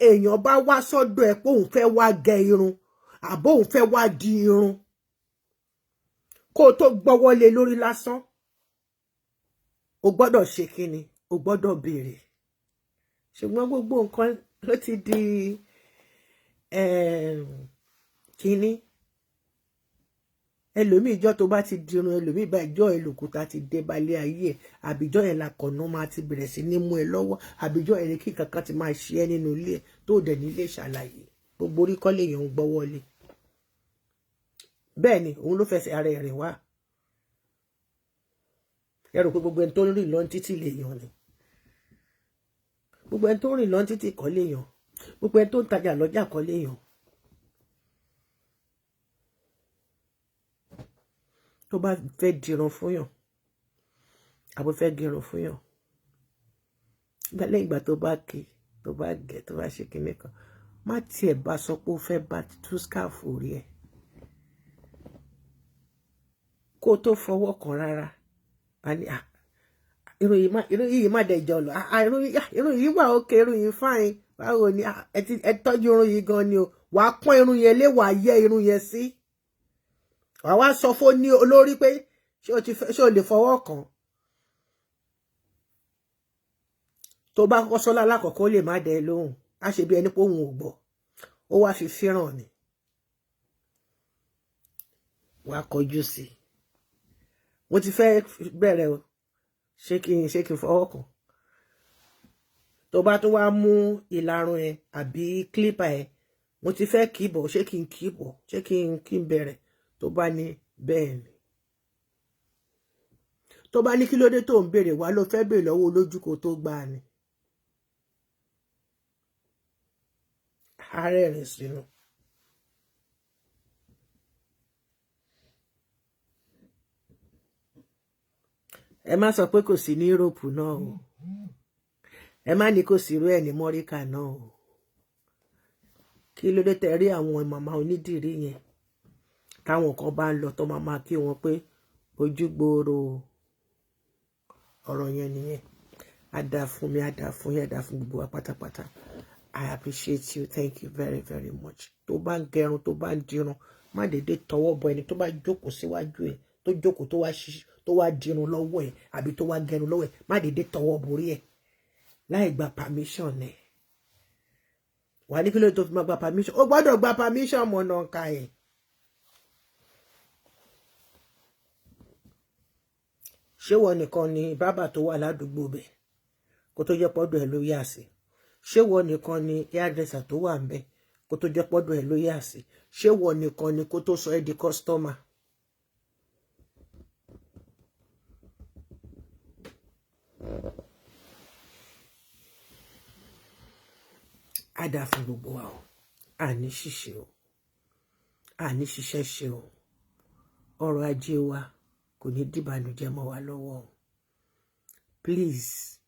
èèyàn bá wá sọ́dọ̀ ẹ̀ pé òun fẹ́ wá gẹ irun àbó òun fẹ́ wá di irun, kó o tó gbọ́wọ́ lé lórí lásán, o gbọ́dọ̀ ṣe kíni? O gbọ́dọ̀ béèrè. Ṣùgbọ́n gbogbo nǹkan ló ti di kíní. Ẹlòmíì, ìjọ tó bá ti dirun ẹlòmíì bá ìjọ ẹlòkúta ti dé balẹ̀ ayé ẹ̀, àbíjọ́ yẹn la kọ̀nà máa ti bẹ̀rẹ̀ sí ní mú ẹ lọ́wọ́, àbíjọ́ yẹn kí kankan ti máa ṣe ẹ́ nínú ilé ẹ̀ tó dẹ̀ nílé ṣàlàyé. Gbogbo orí kọ́ lèèyàn ń gbọ́wọ́lé. Bẹ́ẹ̀ ni, òun ló fẹsẹ̀ ara ẹ̀ rìn wá. Ẹ rò pé gbogbo ẹni tó ń rìn lọ títì lèèyàn ni? Gbogbo ẹni tó ń rìn lọ títì kọ́ lèèyàn. Gbogbo ẹni tó ń tajà lọ́jà kọ́ lèèyàn. Tó bá fẹ́ dirun fún yàn, àbó fẹ́ gẹrun fún yàn, lẹ́yìn ìgbà tó bá ké, tó bá gẹ̀, tó bá ṣe kinní kan, má tiẹ̀ bá sọ pé ó fẹ́ bá tú scarf orí ẹ̀. Kó tó fọwọ́ kan rárá, a ní, irun yìí má dẹ̀ jọ lọ, irun yìí wà ókè, irun yìí fine, báwo ni ẹ tọ́jú irun yìí gan ni o. Wàá pọ́n irun yẹn lé, wàá yẹ irun yẹn sí, wàá wá sọ fún ní olórí pé ṣé o ti fẹ́, ṣé o lè fọwọ́ kàn. Tó bá kọ́kọ́ sọ́lá lákọ̀ọ́kọ́, ó lè má dẹ lóhùn, á ṣe bí ẹni pé òun ò gbọ́, ó wá fi fíràn ni. Wàá kọjú sí i, mo ti fẹ́ bẹ̀rẹ̀ o, ṣé kí n fọwọ́ kàn? Tó bá tó wá mú ìlarun ẹ àbí clipper ẹ, mo ti fẹ́ kì í bọ̀, ṣé kí n kì í bọ̀, ṣé kí n bẹ̀rẹ̀? Tó bá ní bẹ́ẹ̀ ni, tó bá ní kí ló dé tó ń béèrè, wá ló fẹ́ béèrè lọ́wọ́ olójú kó tó gbà ni. Ààrẹ rìn sínú. Ẹ má sọ pé kò sí ní Europe náà o, ẹ má ní kò sí irú ẹ̀ ní Mọ́ríkà náà o. Kí ló dé tẹ rí àwọn màmá onídìrí yẹn, táwọn kan bá ń lọ, tó máa máa kí wọn pé ojú gbòòrò? Ọ̀rọ̀ yẹn nìyẹn. Á dáa fún mi, á dáa fún yín, á dáa fún gbogbo wa pátápátá. I appreciate you. Thank you very, very much. Tó bá ń gẹrun, tó bá ń dirun, má dédé tọwọ́ bọ ẹni tó bá jókòó síwájú ẹ̀, tó jókòó, tó wá ṣiṣẹ́, tó wá dirun lọ́wọ́ ẹ̀ àbí tó wá gẹrun lọ́wọ́ ẹ̀. Má dédé tọwọ́ borí ẹ̀ láì gba permission ẹ̀. Wà ní kí ló tó fi máa gba permission? Ó gbọ́dọ̀ gba permission mọ̀nà ọ̀ka ẹ̀. Ṣé wọ́n nìkan ni bábà tó wà ládùúgbò bẹ̀ kó tó jẹ́ pọ́dọ̀ ẹ̀ ló yà sí? Ṣé wọ́n nìkan ni hairdresser tó wà ń bẹ̀ kó tó jẹ́ pọ́dọ̀ ẹ̀ ló yà sí? Ṣé wọ́n nìkan ni kó tó sọ ẹ́ di customer? Á dáa fún gbogbo wa o. Àní ṣìṣe o, àní ṣiṣẹ́ ṣe o. Ọrọ̀ ajé wa kò ní dìbànújẹ́ mọ́ wa lọ́wọ́ o. Please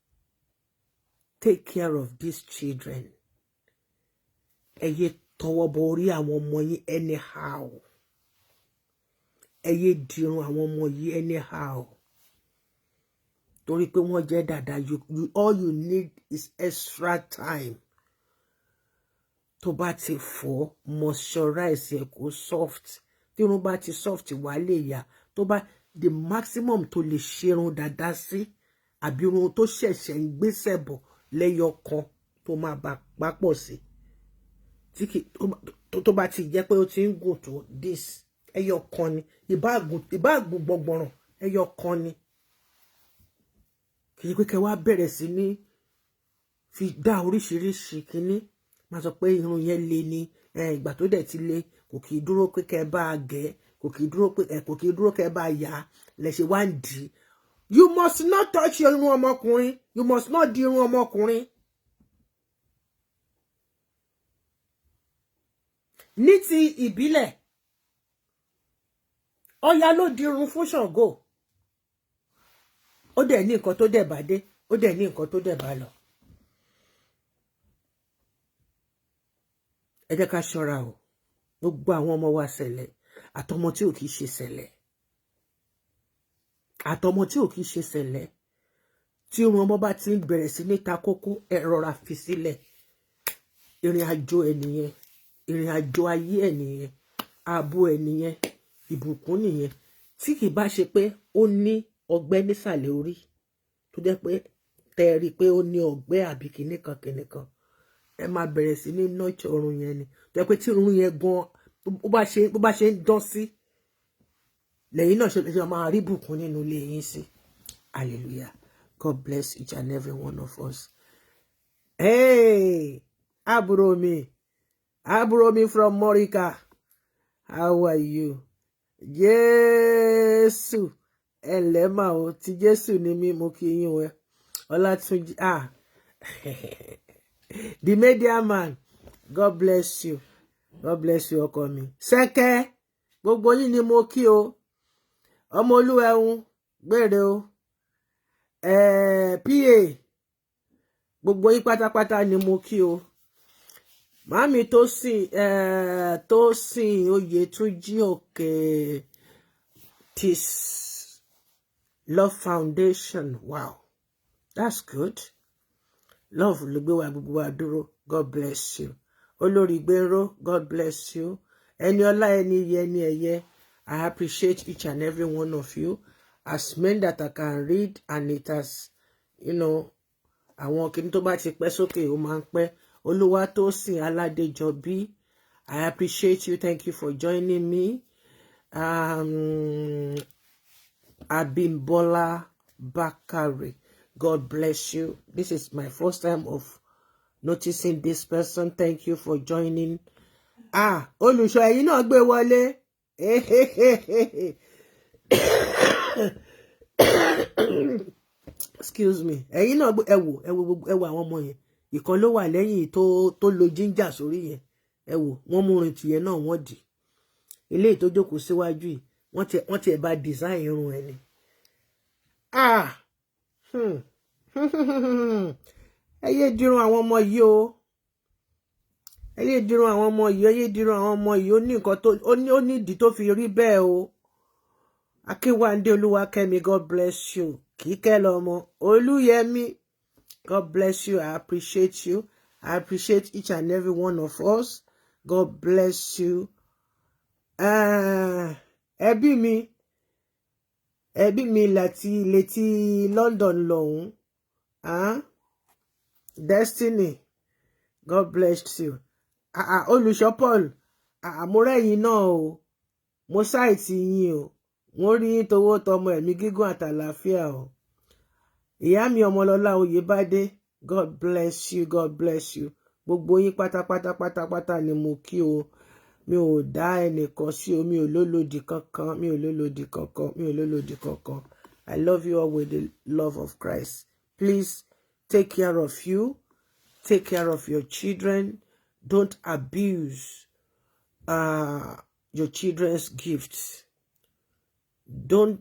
take care of these children. Ẹ yé tọwọ́ bọ orí àwọn ọmọ yín anyhow. Ẹ yé dirun àwọn ọmọ yìí anyhow torí pé wọ́n jẹ́ dàda. You, all you need is extra time. Tó bá ti fọ̀, moisturize ẹ kó soft. Tí irun bá ti soft, wà lè yá. Tó bá the maximum tó lè ṣerun dada sí, àbí irun tó ṣẹ̀ṣẹ̀ ń gbéṣẹ̀ bọ̀ lẹ́yọ kan tó máa bá papọ̀ sí, tí kì tó bá ti jẹ́ pé ó ti ń gùn tó this, ẹyọ kan ni. Ìbá gùn gbọ̀ngbọ̀ràn, ẹyọ kan ni. Kì í pé kẹ́ wá bẹ̀rẹ̀ sí ní fi dá oríṣiríṣi kínní, máa sọ pé irun yẹn le ni. Ìgbà tó dẹ̀ ti le, kò kì í dúró pé kẹ́ bá a gẹ̀, kò kì í dúró pé kò kì í dúró kẹ́ bá a yá lẹ ṣe wá ń dì í. You must not touch irun ọmọkùnrin. You must not di irun ọmọkùnrin. Ní ti ìbílẹ̀, Ọya ló dirun fún Ṣàngó. Ó dẹ̀ ní nǹkan tó dẹ̀ bá dé, ó dẹ̀ ní nǹkan tó dẹ̀ bá lọ. Ẹ jẹ́ ká ṣọ́ra o. Gbogbo àwọn ọmọ wa ṣẹlẹ̀, àtọmọ tí ò kìí ṣe ṣẹlẹ̀, àtọmọ tí ò kìí ṣe ṣẹlẹ̀, tí irun ọmọ bá ti ń bẹ̀rẹ̀ sí ní ta kókó, ẹ rọra fi sílẹ̀. Ìrìn àjò ẹ nìyẹn, ìrìn àjò ayé ẹ nìyẹn, ààbò ẹ nìyẹn, ìbùkún nìyẹn. Tí kì bá ṣe pé ó ní ọgbẹ́ nísàlẹ̀ orí, tó jẹ́ pé tẹ́ ẹ rí i pé ó ní ọgbẹ́ àbí kinní kan kinní kan, ẹ máa bẹ̀rẹ̀ sí ní nurture irun yẹn ni. Tó jẹ́ pé tí irun yẹn gan bó bá ṣe ń dán sí, Lẹ́yìn náà ṣe máa rí bùkún nínú ilé yín sí. Hallelujah. God bless each and every one of us. Hey, àbúrò mi, àbúrò mi from Morica, how are you? Jésù ẹlẹ́mà o, ti Jésù ni mí, mo kí yín o. Ọlátúnjí, ah, the media man, God bless you, God bless you. Ọkọ mi sẹ́kẹ́, gbogbo yín ni mo kí o. Ọmọ olúwẹ̀hún gbére o, pa gbogbo yín pátápátá ni mo kí o. Màámi tó sìn tó sìn Oyètúnjí Òkè Tis Love Foundation, wow, that's good. Love ló gbé wa gbogbo wa dúró. God bless you. Olórí Gbénró, God bless you. Ẹni ọlá, ẹni iyẹ, ẹni ẹ̀yẹ, I appreciate each and every one of you. As men that I can read and it has àwọn kìíní tó bá ti pẹ́ sókè, ó máa ń pẹ́. Olúwatósìn Aládéjọbí, I appreciate you. Thank you for joining me. Abimbola Bakare, God bless you. This is my first time of noticing this person. Thank you for joining. Ah, olùṣọ́, ẹ̀yin náà gbé wọlé. Excuse me. Ẹ̀yin náà, ẹ wò, ẹ wò, ẹ wò àwọn ọmọ yẹn. Ìkan ló wà lẹ́yìn tó lo ginger sórí yẹn. Ẹ wò wọ́n, mú irin tìyẹn náà, wọ́n dì eléyìí tó jókòó síwájú yìí, wọ́n ti ẹ̀ bá design irun ẹ̀ ni. Ah, Ẹ yé dirun àwọn ọmọ yìí o, ẹ yé dirun àwọn ọmọ yìí, ẹ yé dirun àwọn ọmọ yìí. Ó ní nǹkan tó ó ní ìdí tó fi rí bẹ́ẹ̀ o. Akínwándé Olúwakẹ́mi, God bless you. Kíkẹ́ lọ́mọ Olúyẹmí, God bless you. I appreciate you. I appreciate each and every one of us. God bless you. Ẹbí mi, ẹbí mi láti létí London lọ́hùn, Destiny, God bless you. Olùṣọ́ Paul, àmúrẹ́yìn náà o, mo ṣáìtì yín o, wọ́n rí yín towó tọmọ, ẹ̀mí gígùn àtàlàáfíà o. Ìyá mi Ọmọlọ́lá Oyèbádé, God bless you, God bless you. Gbogbo yín pátápátá pátápátá ni mo kí o. Mi ò dá ẹnìkan sí o, mi ò lólòdì kankan, mi ò lólòdì kankan, mi ò lólòdì kankan. I love you all with the love of Christ. Please take care of you, take care of your children. Don't abuse your children's gifts. Don't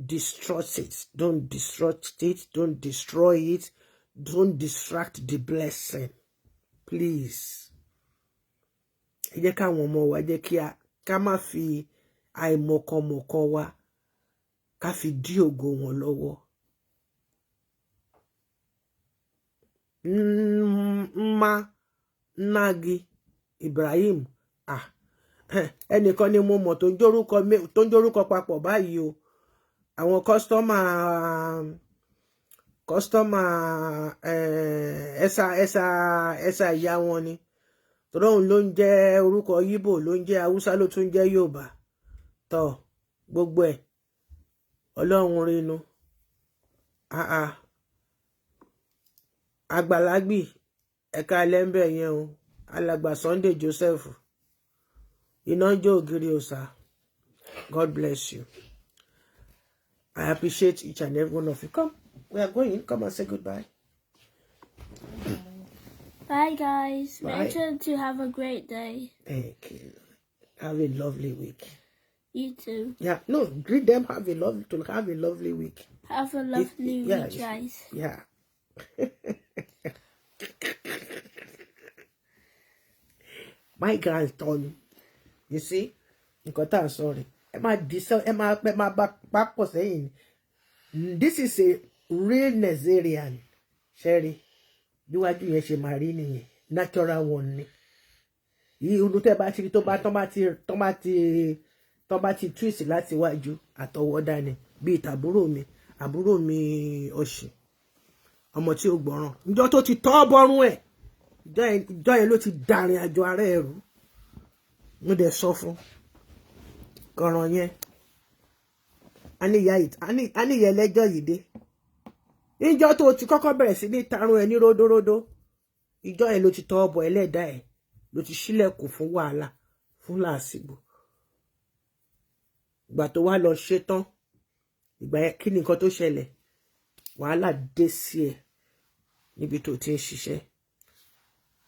distrust it, don't disrupt it, don't destroy it, don't distract the blessing, please. Ẹ jẹ́ káwọn ọmọ wa, jẹ́ kí a ká má fi àìmọ̀kànmọ̀kàn wa ká fi dí ògo wọn lọ́wọ́. Mma Nnagi Ibrahim, ah, ẹnìkan ni mo mọ̀ tó ń jórúkọ papọ̀ báyìí o. Àwọn customer ẹ̀sà ẹ̀sà ẹ̀sà ìyá wọn ni tọ́lọ́hún ló ń jẹ́ orúkọ Yíbò, ló ń jẹ́ Haúsá, ló tún jẹ́ Yorùbá tọ́ gbogbo ẹ̀. Ọlọ́run rinu. Àgbàlagbì, ẹ̀ka lẹ́ńbẹ̀ yẹn o. Alàgbà Sunday Joseph, iná jó ògiri òsà, God bless you. I appreciate each and every one of you. Come, we are going. Come and say goodbye. Bye, guys. Bye. Make sure to have a great day. Thank you. Have a lovely week. You too. Yeah, no, greet them. Have a lovely week. Have a lovely week, guys. Yeah. My grandson, you see, nǹkan tá à ń sọ rẹ̀, ẹ má di sọ, ẹ má bá pọ̀ sẹ́yìn. This is a real Nigerian. Ṣẹ́rí bíwájú yẹn ṣe máa rí nìyẹn, natural one ni. Irun tẹ́ bá ti rí tó bá tán bá ti twist láti wájú, àtọwọ́dá ni, bíi tàbúrò mi, àbúrò mi ọ̀sìn, ọmọ tí ó gbọ́ràn. Ìjọ tó ti tọ́ bọ́rún ẹ̀, ìjọ yẹn ló ti dàrin àjò ara ẹ̀ rú. Mo dẹ̀ sọ fún kọ̀ràn yẹn. A ní ìyá yìí, a ní ìyá ẹlẹ́jọ́ yìí dé. Níjọ́ tó o ti kọ́kọ́ bẹ̀rẹ̀ sí ní tarun ẹ ní ródóródó, ìjọ́ yẹn ló ti tọ́ ọbọ̀ ẹlẹ́dàá ẹ̀, ló ti ṣílẹ̀kùn fún wàhálà, fún làásìgbò. Ìgbà tó wá lọ ṣe tán, ìgbà yẹn, kí ni nǹkan tó ṣẹlẹ̀? Wàhálà dé sí ẹ níbi tó ti ń ṣiṣẹ́.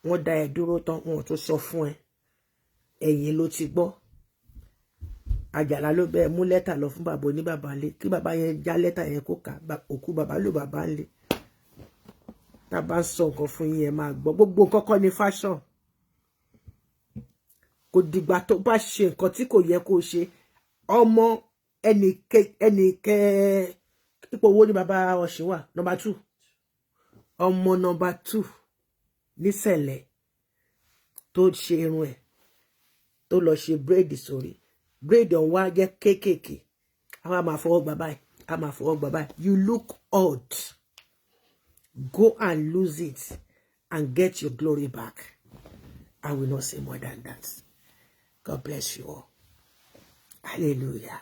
Wọ́n dá ẹ dúró tán, wọn ò tún sọ fún ẹ, ẹ̀yìn ló ti gbọ́. Àjàlá ló bẹ́ẹ̀ mú lẹ́tà lọ fún bàbá oníbàbá ńlé, kí bàbá yẹn já lẹ́tà yẹn kó kà. Òkú bàbá ló bàbá ńlé. Tá a bá ń sọ nǹkan fún yín, ẹ máa gbọ́. Gbogbo nǹkan kọ́ ni fashion. Kò dìgbà tó bá ṣe nǹkan tí kò yẹ kó ṣe. Ọmọ ẹnì kẹ ipò wo ni bàbá ọ̀sìn wà? Number 2. Ọmọ number 2 nísẹ̀lẹ̀ tó ṣe irun ẹ̀, tó lọ ṣe braid sórí, braid ọ̀hún wá jẹ́ kéékèèké, a máa máa fọwọ́ gbà báyìí, a máa fọwọ́ gbà báyìí. You look odd. Go and lose it and get your glory back. I will not say more than that. God bless you all. Hallelujah.